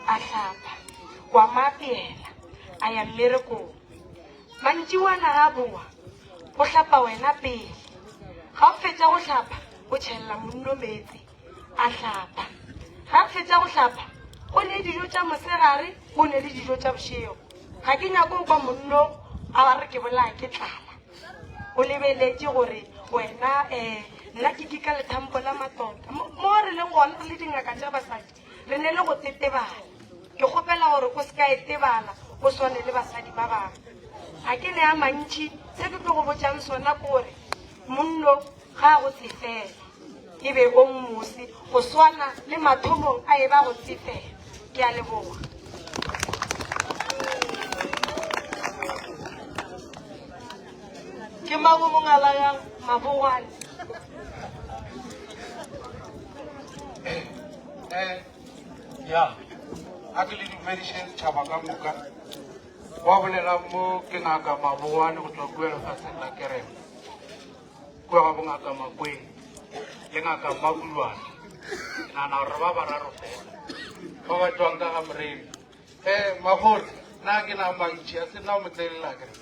a hlapa, wa mo apeela, a ya mmerekong. Mantšiboana ga a boa, go hlapa wena pele. Ga o fetša go hlapa, o tšhelela monno meetse, a hlapa. Ga a fetša go hlapa, go ne dijo tša mosegare, go ne le dijo tša bošego. Ga ke nyake go kwa monno a re ke bolaya ke tlala. O lebeletše gore wena um nna ke kika lethampo la matota. Mo re leng gona re le dingaka tša basadi, re ne le go tetebala. Ke kgopela gore o se ka e tebala o swane le basadi ba bangwe. Ga ke ne a mantši, se ke tlo go botšang sona ke gore monno ga a go tsefela e be o mmose go swana le mathomong a e ba go tsefela. Ke a leboga. Ke mang o mongwe a layang mabogwane? Eh, ya a ke le dumedišeng setšhaba ka moka wa bolelang mo ke ngaka maboane go tswa kua lefatsheng la kerema kua ga bongaka makweng le ngaka mmakulwane ke nagana gore ba bararo fela ba ba tswang ka ga moremi um magolo nna ke na mantši a se nna o motlelela kere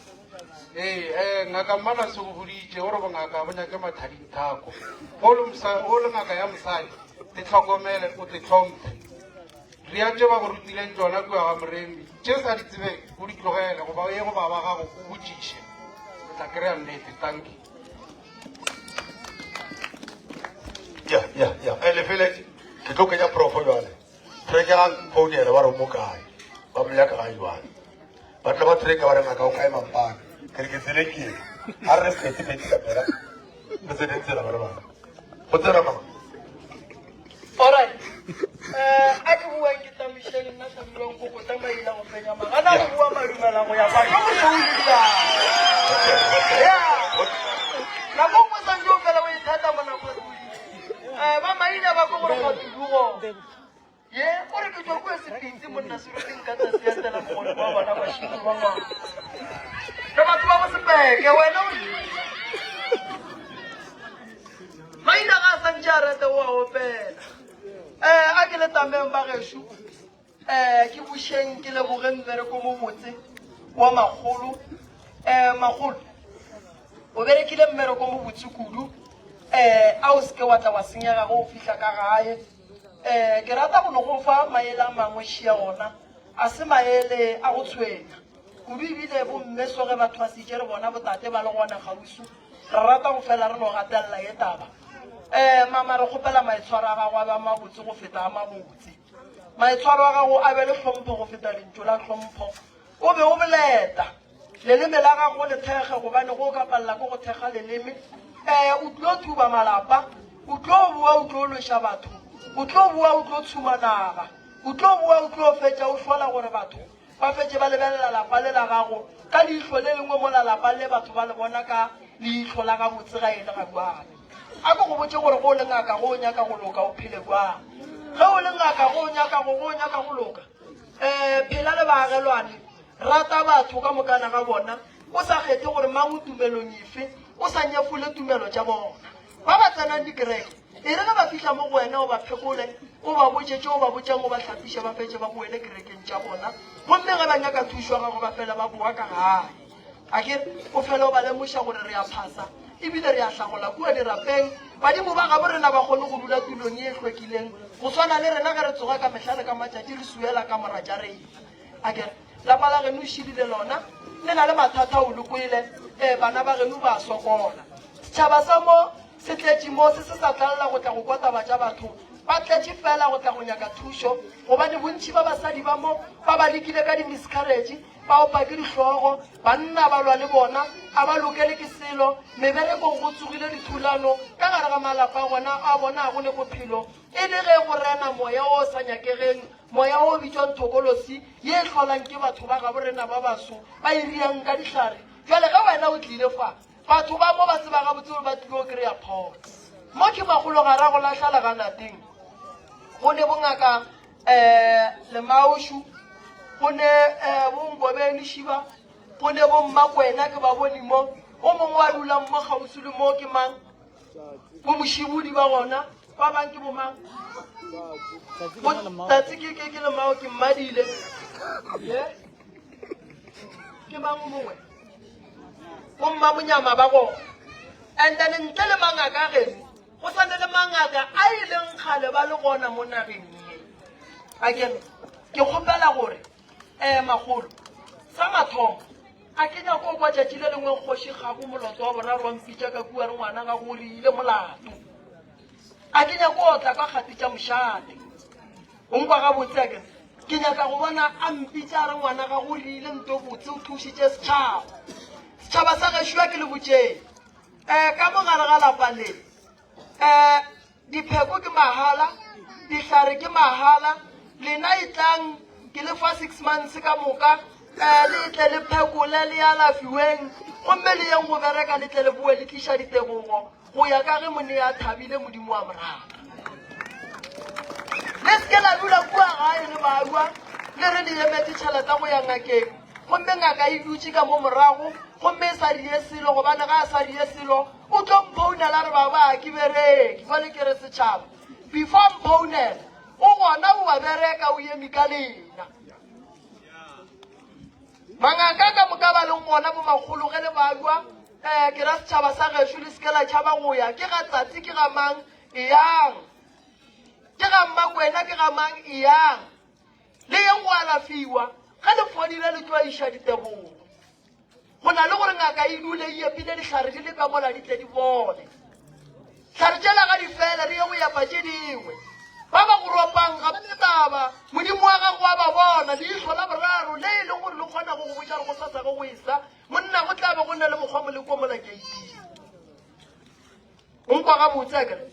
ee um ngaka mmana se go boditše gore bongaka bo nyake mathadingthako o le ngaka ya mosadi te tlhokomele o te tlhomphe ria tše ba go rutileng tsona kua ga moremi tše sa di tsebeng o di tlogele goba o ye go baba gago o botšiše o tla kry-a nnete tanki ya ya ya e lefeletse ke tlo kenya profo jale trekegang founela ba re mo kae ba bolela ka gae jale ba tla ba treka ba re ngaka o kae mampane ke re ke tsele ke a re fete fete ka pela re tsene tsela ba re bana go tsena mang Alright. Eh, a ke buang ke tamišeng nna tlhabilwang ko go tsamaila go fenya magana go bua madumela go ya kwa go soulila. Yeah. Nako nngwe santse o fela o ithata mo nako Eh, ba maina ba ko gore kgatudugo. Ye, o re ke tšwa kua Sepitsi monna Seruting ka tsatsi ya tsela mogolo wa bona bašimo ba ngwana. Re batho ba go sepeke wena o Maina ga a santše a rete o a opela. Eh, a ke le tameng ba gešo. Eh, ke bušeng ke lebogeng mmereko mo botse wa makgolo. Eh, makgolo. O berekile mmereko mo botse kudu. Eh, a o seke wa tla wa senyega go o fihla ka gae. Um ke rata go no go fa maele a mangwe šia ona a se maele a go tshwenya kudu ebile bomme so ge batho ba sitše re bona botate ba le gona kgauswi re rata go fela re no gatelela ye taba um mama re kgopela maitshwaro a gago a ba mabotse go feta a mabotse maitshwaro a gago a be le tlhompho go feta lentšu la tlhompho o be o boleta Leleme la gago le thekge, gobane go ka palela ke go thekga leleme, um o tlo thuba malapa, o tlo boa o tlo lweša batho, o tlo boa o tlo tshuma naga, o tlo boa o tlo fetša o hlola gore batho ba fetše ba lebelela lapa le la gago ka leihlo le lengwe mola lapa le batho ba le bona ka leihlo la gabotse ga e le ga bjale. A ko go botše gore go o le ngaka go o nyaka go loka o phele kwang. Ge o le ngaka go o nyaka go go o nyaka go loka, um phela le baagelwane Rata batho ka mokana ga bona, o sa kgethe gore mang o tumelong efe, o sa nyefole tumelo tša bona. Ba ba tsenang dikereke, e re ge ba fihla mo go wena o ba phekole, o ba botše tše o ba botšang, o ba hlapiše ba fetše ba boele kerekeng tša bona. Gomme ge ba nyaka thušo ya gago ba fele ba boa ka gae. A ke re, o fele o ba lemoša gore re a phasa ebile re a hlagola kua dirapeng. Badimo ba gabo rena ba kgone go dula tulong ye e hlwekileng go swana le rena ge re tsoga ka mehla le ka matšatši re suela kamora tša rena. A ke re, lapa la geno šilile lona, le na le mathata o le kwele, ee, bana ba geno ba sokola. Setšhaba sa mo se tletše mo, se se sa tlalela go tla go kwa taba tša batho, ba tletše fela go tla go nyaka thušo, gobane bontši ba basadi ba mo ba ba lekile ka di-miscarriage, ba opa ke dihlogo, banna ba lwa le bona, a ba lokele ke selo, meberekong go tsogile dithulano, ka gare ga malapa a gona a bona a go ne bophelo, e le ge go rena moya o sa nyakegeng Moya wo o bitšwang thokolosi ye e hlolang ke batho ba gabo rena ba baso ba e riang ka dihlare. Bjale ge wena o tlile fa, batho ba mo ba tseba gabotse gore ba tlile go kry-a pholo. Mo ke magolo ga ra go lahla leganateng. Go ne bongaka um Lemaošu, go ne um boNkobeni Šiba, go ne boMmakwena ke ba bone mo. O mongwe wa dulang mo kgauswi le mo ke mang? Bo Mošibudi ba gona, ba bang ke bomang? Tatsi ke ke ke lemao ke mmadile. Ye? Ke mang o mongwe? Bo mmamonyama ba gona. And then ntle le mangaka a geno, go sa ne le mangaka a e leng kgale ba le gona mo nageng ye. Again, ke kgopela gore eh magolo sa mathomo A ke nyako go kwa tšatši le lengwe kgoši Kgabu Moloto wa boraro wa mpitša ka kua re ngwana gago o re ile molato. A ke nyako otla ka kgati tša mošate. O nkwa gabotse a kere? Ke nyaka go bona a mpitša a re ngwana gago o re ile nto botse o thušitše setšhaba. Setšhaba sa gešo a ke le botšeng. Um ka mo gare ga lapa le um Dipheko ke mahala, dihlare ke mahala, lena etlang ke le fa six months ka moka, eh, le tle le phekole le alafiweng. Gomme le yeng go bereka le tle le boe le tliša ditebogo go ya ka ge monei a thabile Modimo wa mo rata. Le se ke la dula kua gae le barwa le re le emetše tšhelete go ya ngakeng, gomme ngaka e dutše ka mo morago gomme e sa die selo, gobane ga a sa die selo o tlo mphounela a re baba ga ke bereke. Jwale ke re setšhaba before a mphounela o gona o a bereka o eme ka lena. Mangaka ka moka ba leng gona bomakgolo ge le balwa um ke ra setšhaba sa gešo le seke la tšhaba go ya ke ga tsatsi ke ga mang eyang ke ga mmakwena ke ga mang eyang le yeng go alafiwa ge le fodile le tlo iša ditebogo go na le gore ngaka e dule e epile dihlare di le ka mola di tle di bole hlare tšela ga di fele re ye go epa tše dingwe ba ba go ropang ga ba ne taba modimo wa gago wa ba bona leihlo la boraro le e leng gore le kgona go go botša gore go sasa go go esa monna go tla be go na le mokgwa moleko mola keiting o nkwa gabotse a kere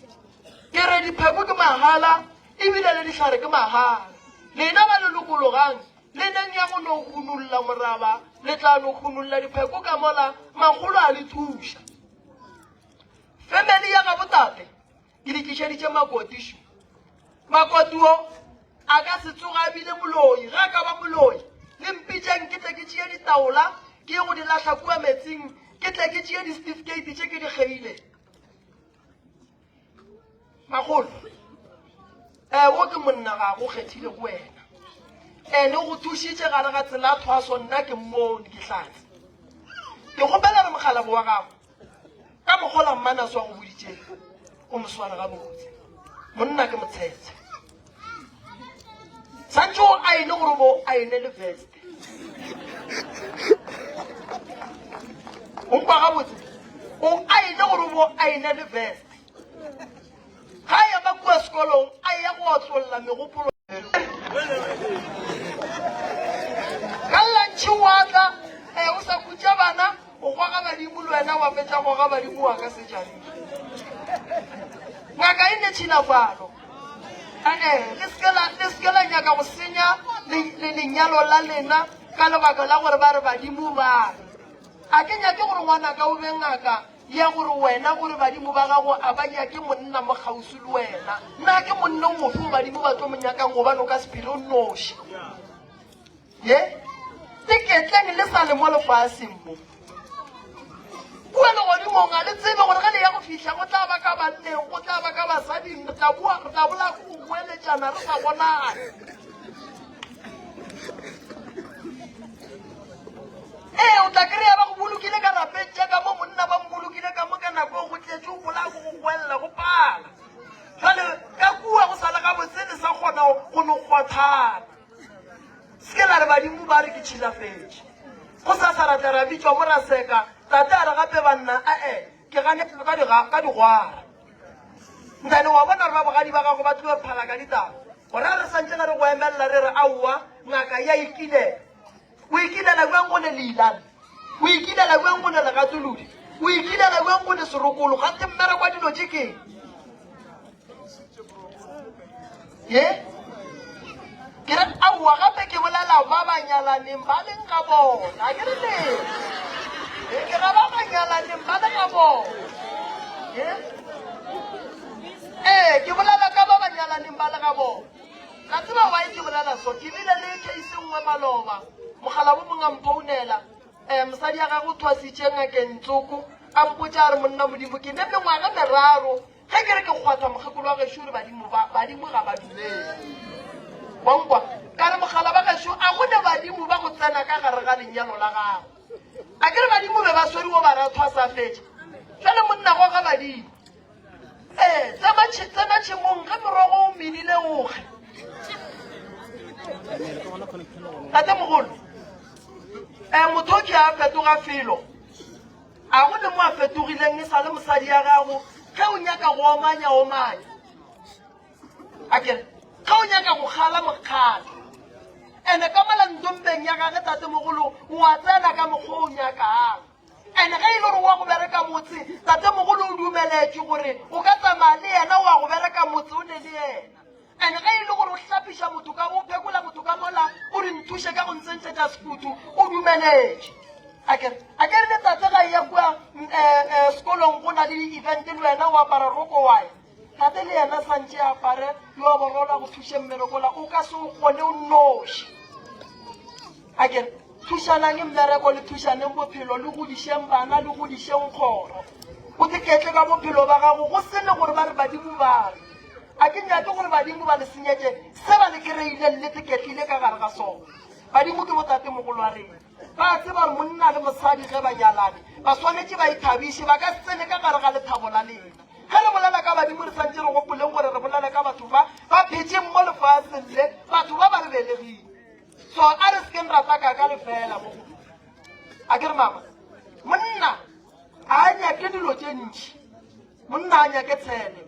ke re dipheko ke mahala ebile le dihlare ke mahala lena ba le lokologang le neng ya go no hunolla moraba le tla no hunolla dipheko ka mola makgolo a le thuša family ya gabotate Ke di tlišeditše Makoti šo. Makoti wo a ka se tsoge a bile moloi. Ge a ka ba moloi, le mpitšeng ke tle ke tšee ditaola ke ye go di lahla kua metsing, ke tle ke tšee disetifikeiti tše ke di kgeile. Makgolo, ee, wo ke monna ga go kgethile go wena. Ene o go thušitše gare ga tsela thwaso, nna ke mmone, ke hlatse. Ke kgopela re mokgalabo wa gago Ka mokgola mmanaso a go boditše o mo sware gabotse. Monna ke motshetshe. Santše o aene gore bo aene le veste. O nkwa gabotse? O aene gore bo aene le veste. Ga a ema kua sekolong a ya go otlolla megopolo. Ka lantšhi wa tla eh, o sa khutša bana o goga badimo le wena wa fetša goga badimo wa ka sejaneng. Ngaka e ne tšhilafalo. Ee, le seke la le seke la nyaka go senya lenyalo la lena ka lebaka la gore ba re badimo ba re. A ke nyake gore ngwanaka o be ngaka ya gore wena o re badimo ba gago a ba nyake monna mo kgauswi le wena. Na ke monna o mofe o badimo ba tlo mo nyakang gobane o ka se phele o nnoši? Ye, iketleng le sa le mo lefaseng mo. Kua legodimong ga le tsebe gore ge le ya go fihla go tla ba ka banneng, go tla ba ka basading, re tla boa, re tla bola go boeletšana re sa bonane. Ee, o tla kry-a ba go bolokile ka rapeng tša ka mo monna ba mmolokile ka mo ka nako e go tletše o bolaya go go goelela go pala. Jale ka kua go sa le gabotse le sa kgona go no kgothana. Se ke la re badimo ba re ke tšhilafetše. Go sa sa ra tla ra bitšwa mo ra seka, tate a re gape banna ae ke ganetšwa ka diga ka digwara. Ntane wa bona gore ba bogadi ba gago ba tlo re phala ka ditaba. Gona re santše ge re go emelela re re aowa ngaka ya ikilela. O ikilela bjang go ne leilane? O ikilela bjang go ne legatolodi? O ikilela bjang go ne serokolo? Gante mmereko wa dilo tše keng? Ye? Ke re aowa gape ke bolela ba ba nyalaneng ba leng ga bona. A ke re le? Ye, ke ra ba ba nyalaneng ba le ga bona. Ye? Ee, ke bolela ka ba ba nyalaneng ba le ga bona. La tseba why ke bolela so? Ke bile le case nngwe maloba, mogala bo mongwe a mphounela, um mosadi ya gagwe o thwasitše ngakeng tsoko, a mpotša a re monna Modimo ke ne mengwaga meraro ge ke re ke kgwatha mokgekolo wa gešo re badimo ba badimo ga ba dumele. Wa nkwa? Ka re mogala ba gešo a go ne badimo ba go tsena ka gare ga lenyalo la gago. A ke re badimo be ba swere wo ba ra thwasa fetša. Jwale monna goga badimo. Ee, tsena tsena tšhemong ge morogo o medile o kge. Tate mogolo, eh, motho ke a fetoga felo. A go le mo a fetogileng e sa le mosadi ya gago ge o nyaka go omanya omanya. A kere ge o nyaka go kgala mokgala. Ene ka mola ntombeng ya gage tate mogolo o a tsena ka mokgwa o nyakang. And ge e le gore wa go bereka motse, tatemogolo o dumeletšwe gore o ka tsamaya le yena wa go bereka motse o ne le yena. And ge e le gore o hlapiša motho ka o phekola motho ka mola o re nthuše ka go ntsentšhetša sekutu, o dumeletšwe. A ke re, a ke re le tate ga e ya kua sekolong go na le di-event le wena o apara roko wa ya. Tate le yena santše a apare yo a borola go thuše mmerekola o ka se o kgone o nnoši. A ke re, thušanang mmereko le thušaneng bophelo le godišeng bana le godišeng kgoro. O tiketle ka bophelo ba gago go se ne gore ba re badimo ba re. A ke nyake gore badimo ba le senyetše se ba le kry-ileng le tiketlile ka gare ga sona. Badimo ke botatemogolo wa rena. Ba a tseba gore monna le mosadi ge ba nyalane ba swanetše ba ithabiše, ba ka se tsene ka gare ga lethabo la lena. Ge re bolela ka badimo re santše re gopoleng gore re bolela ka batho ba ba phetšeng mo lefaseng le, batho ba ba re belegile. So a re sekeng ra taka ka lefeela mo go. A ke re mama, monna ga a nyake dilo tše ntši. Monna a nyake tshele.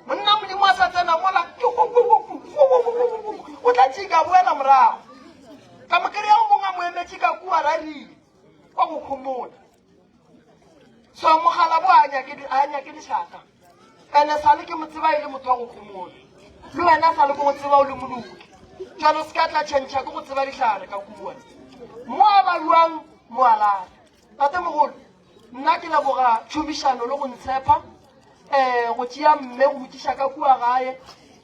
Monna Modimo a sa tsena mola, o tla tšika boela morago. Ka mo kry-a o mongwe a mo emetše ka kua rarile wa go kgomola. So mogala bo a nyake a nyake lešata. Ene sale ke mo tseba e le motho wa go kgomola. Le wena sale ke go tseba o le moloki. Jalo se ka tla tšhentšha ke go tseba dihlare ka kua. Mo a balwang mo a lata. Tatemogolo, nna ke leboga tšhomišano le go ntshepa um go tšea mme go mo tliša ka kua gae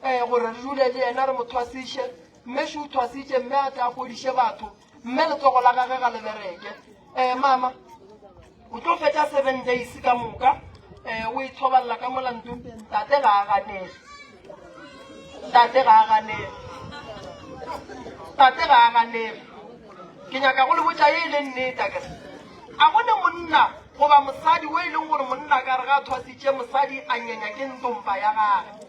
um gore re dule le yena re mo thwasiše. Mme šo o thwasitše mme a tle a fodiše batho, mme letsogo la gage ga le bereke. Um mama, o tlo fetša 7 days ka moka um o ithobalela ka mola ntompeng. Tate ga a ganege, tate ga a ganege, tate ga a ganege. Ke nyaka go le botša ye e leng nnete, akere a go ne monna goba mosadi o e leng gore monna ka re ga a thwasitše mosadi a nyenya ke ntompa ya gage,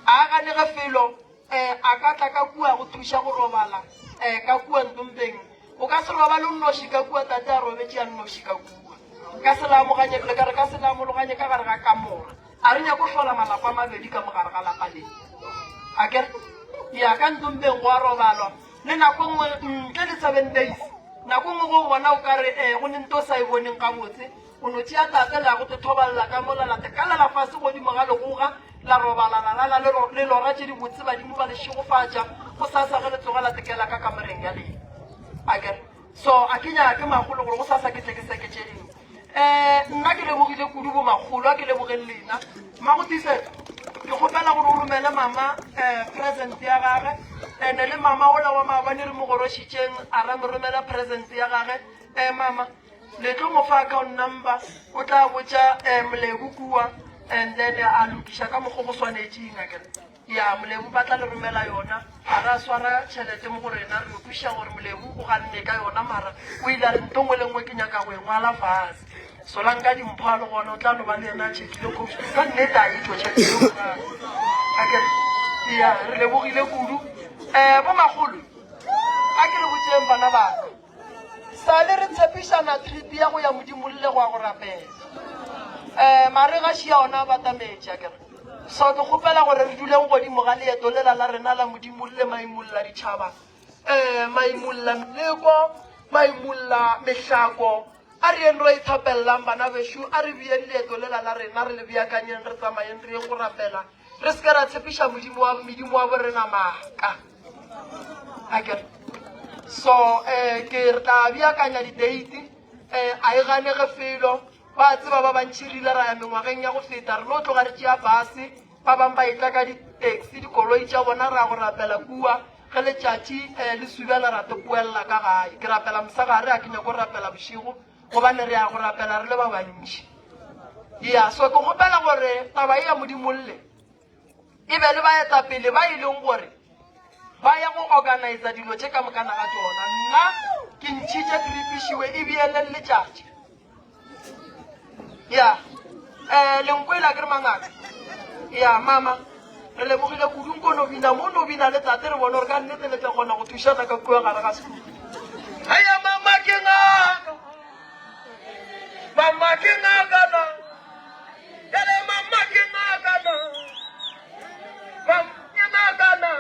a ganege felo, um a ka tla ka kua go thuša go robala um ka kua ntompeng. O ka se robale o nnoši ka kua, tate a robetše a nnoši ka kua. Ka se le amoganye, le ka re ka se le amologanye ka gare ga kamora. A re nyako go hlola malapa a mabedi ka mo gare ga lapa le. Akere ya ka ntompeng go a robalwa. Le nako nngwe ntle le 7 days, nako nngwe go bona o ka re eh go ne nto sa e boneng gabotse, o no tšea tate la go tothobalela ka mola la tekalela fase godimo ga legoga la robala la lala le lora tše dibotse, badimo ba le šegofatša, go sasa ge le tsoga la tekela ka kamoreng ya lena. Akere so a ke nyake makgolo gore go sasa ke tle ke seke tše dingwe. Um nna ke lebogile kudu bo makgolo, a ke lebogeng lena. Mmago Tiisetso, ke kgopela gore o romele mama um present ya gage, ene le mama ola wa maabane re mo gorošitšeng a ra mo romela present ya gage. Um mama, le tlo mo fa account number, o tla botša um Molebu kua and then a lokiša ka mokgo go swanetšeng akere. Ya, Molebu ba tla le romela yona. Ga ra swara tšhelete mo go rena, re no kwešiša gore Molebu o ganne ka yona, mara o ile a re nto nngwe le nngwe ke nyaka go e ngwala fase. Solanka dimpho a le gona, o tla no ba le yena a checkile coach. Ka nnete a e tšwa tšhelete eo fase. Akere? Ya, re lebogile kudu. Um bomakgolo, a ke le botšeng bana ba ka. Sale re tshepišana trip ya go ya Modimolle go ya go rapela. Um marega šia ona a batametše akere. So ke kgopela gore re duleng godimo ga leeto lela la rena la Modimolle, maimulla ditšhaba, um maimulla meleko, maimulla mehlako. A re yeng ro ithapelelang bana bešo, a re beyeng leeto lela la rena, re le beakanyeng, re tsamayeng re yeng go rapela. Re se ke ra tshepiša Modimo wa medimo wa borena maaka. Akere? So eh ke re tla beakanya di-date, eh a e ganege felo. Ba tseba ba bantši re ile ra ya mengwageng ya go feta, re no tloga re tšea base, ba bang ba etla ka di-taxi, dikoloi tša bona, ra go rapela kua. Ge letšatši eh le subela ra te poella ka gae. Ke rapela mosegare, a ke nyako go rapela bošego, gobane re ya go rapela re le ba bantši. Ya, so ke kgopela gore taba ye ya Modimolle e be le baetapele ba e leng gore ba ya go organisa dilo tše ka mokana ga tšona. Nna ke ntšhitše tripišiwe e beeleng letšatši. Ya, um lenkwela ke re mangaka. Ya, mama, re lebogile kudu nko no bina mo no bina le tate re bone gore ka nnete le tla kgona go thušana ka kua gare ga sekolo. Aya mama ke ngaka. Mama ke ngaka na. Ele mama ke ngaka na. Mama ke ngaka na.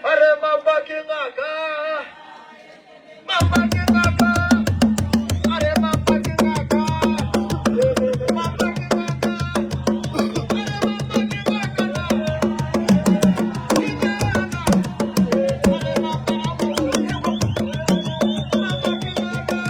Are mama ke ngaka. Mama ke ngaka. Are mama ke ngaka. Mama ke ngaka. Are mama ke ngaka na. Ke ngaka. Are mama. Mama ke ngaka.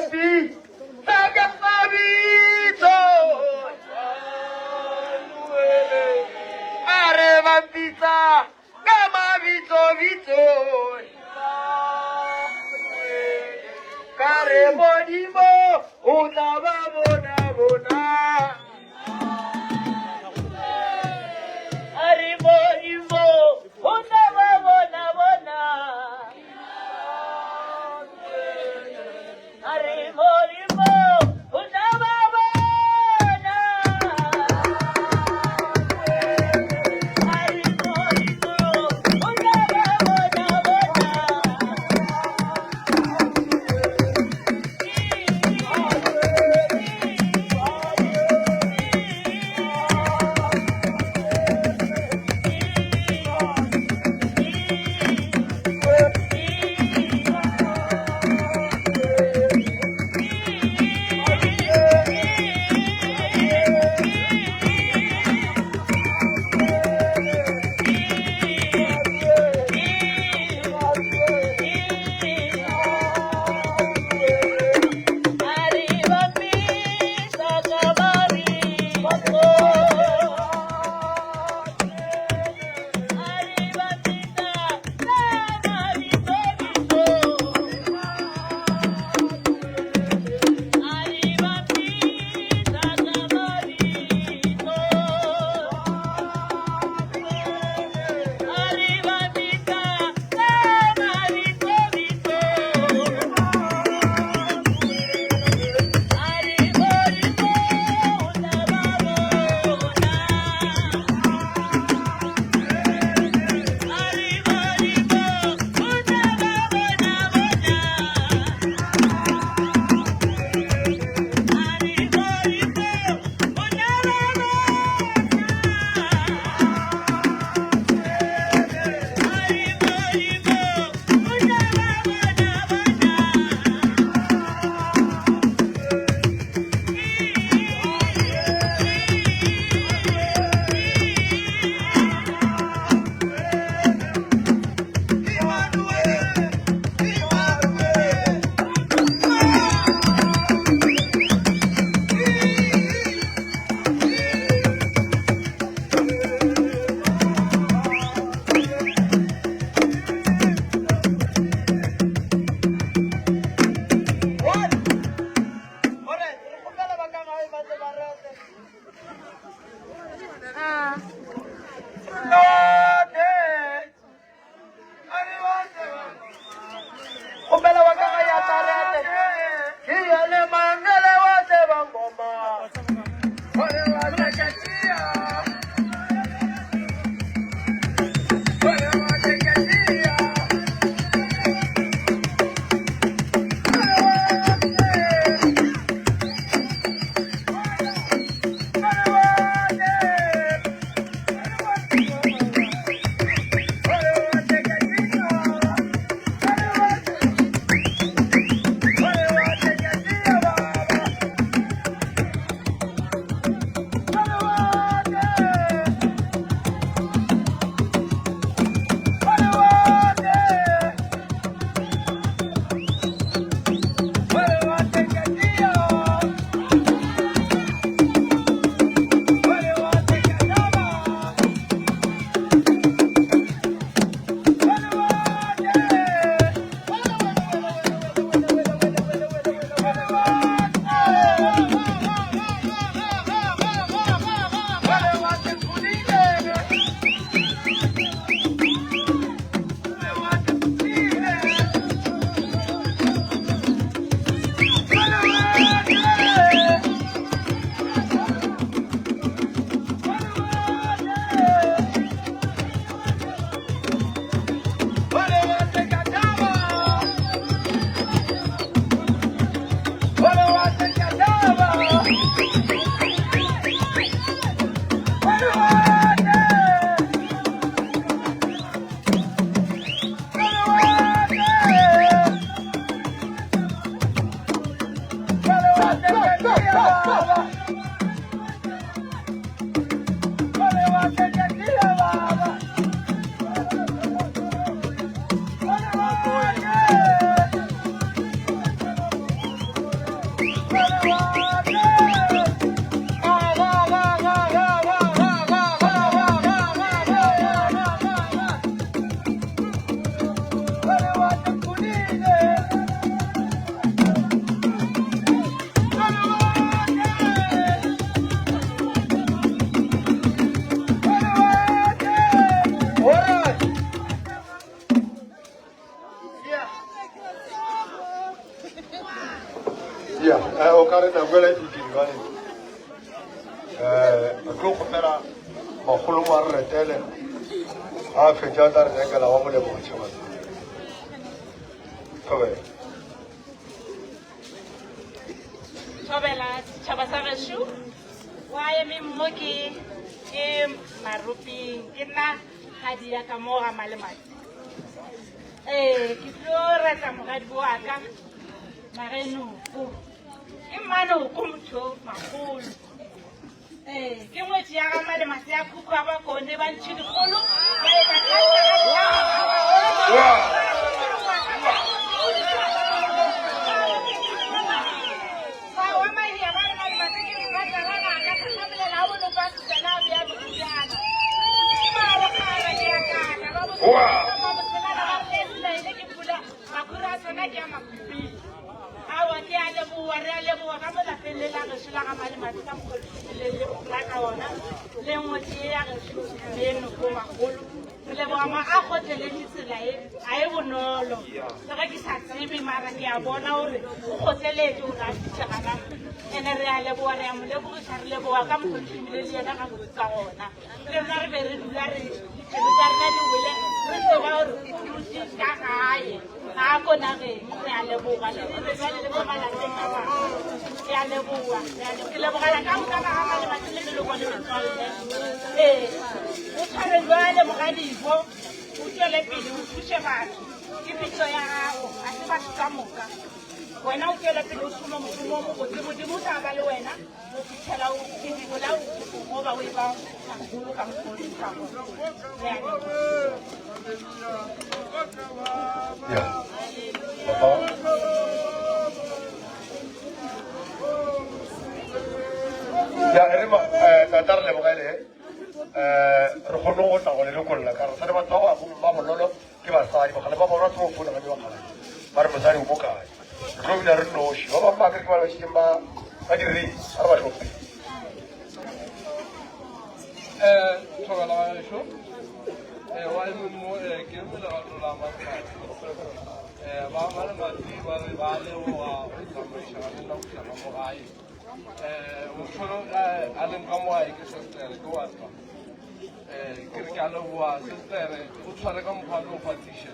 mpitsa ka mabitso a re ba mpitsa ka mabitso-bitso ka re Modimo o tla ba bona bona. A re Modimo o tla ba bona bona. A re Modimo o tla ba bona. A re Modimo o tla ba bona bona. Kgopela wa ka ga ya tarete ke ya le mangele wa tseba ngoma gore wa tšeketšia gore wa tšeketšia Ya, eh, o ka re nako ela e fetile bale um re tlo kgopela makgolo mo a re retele a fetša a tla re nyakela wa molemo wa tšhaba thobela Thobela setšhaba sa gešo wa emeng mo ke ke maruping ke nna kgadi ya ka mo ga malemati ee ke tlo reta mogadi wa ka magenoko ke mmanoko motho magolo ee ke ngwetši ya ga malemati ya khukhu a bakone ba ntšhi dikgolo ba eta Aowa, ke a leboga, re a leboga ka mo lapeng le la gešo la ga Malemati ka mokgwa le le la ka ona le ngwetši ye ya gešo menoko magolo. Re leboga ma a kgotleletše tsela e, ga e bonolo. Le ge ke sa tsebe mara ke a bona gore o kgotleletše gore a fihle gana. Ene re a leboga, re a mo lebogiša, re leboga ka mokgwa le šomile le yena gabotse ka gona. Le rena re be re dula re dipelo tša rena di wele re tseba gore o dutše ka gae ga a ko nageng. Re a leboga le dire bjale le mo malapeng a mangwe. Ke a leboga, ke lebogela ka moka ba ga Malemati le meloko le metswalle. Ee, o tshware jwale mogadifo, o tšwele pele o thuše batho. Ke pitšo ya gago, ga se batho ka moka. Wena o tšwele pele o šome mošomo o mobotse, Modimo o tla ba le wena go fitlhela o gola goba o e ba mogolo ka mokgwa o leng ka gona. Re a leboga. Yeah. Papa. Ya, re ma, eh, tata re lebogele, eh, re kgone go tla go le lokolla ka re sane batho ba ba ba bonolo ke basadi bagale ba bona tlo founa ba bagale ba re mosadi o mo kae re tlo bina re noši ba bangwe ba kere ke ba ba šetseng ba ba direng ba re ba tlhope um thobela ga gešo um wa eme mo um ke eme legato la malemati um ba malemati ba re ba leboga go tsamaiša ga lena go fihla ka mo gae um motho a leng ka mo gae ke sestere ke wa tla um ke re ke a leboga sestere o tshware ka mokgwa o fatiše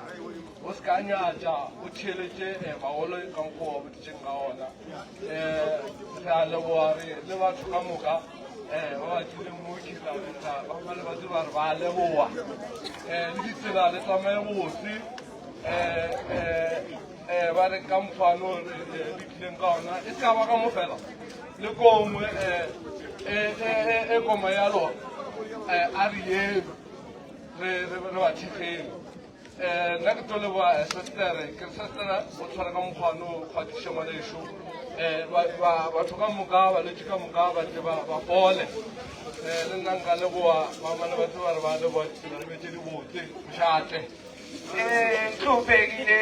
o se ka nyatša o theeletše bagolo ka mokgwa wa boditšeng ka ona um re a leboga re le batho ka moka um ba ba tlileng mo khirabetsa ba ba le batho ba re ba leboga um le ditsela le tsamaye botse um um ba re ka mokgwano re tlileng ka ona e se ka ba ka mo fela le kongwe um e koma ya lona um a re yeng re ba thekgeng um nna ke tlo leboga sestere ke re sestere o tshware ka mokgwano o kgwathiše ngwaneso um batho ka moka balwetši ka moka ba tle ba fole um le nna nka leboga ba mane ba tseba re ba leboga ditsela le be tse di botse mošate Ntlhopegile.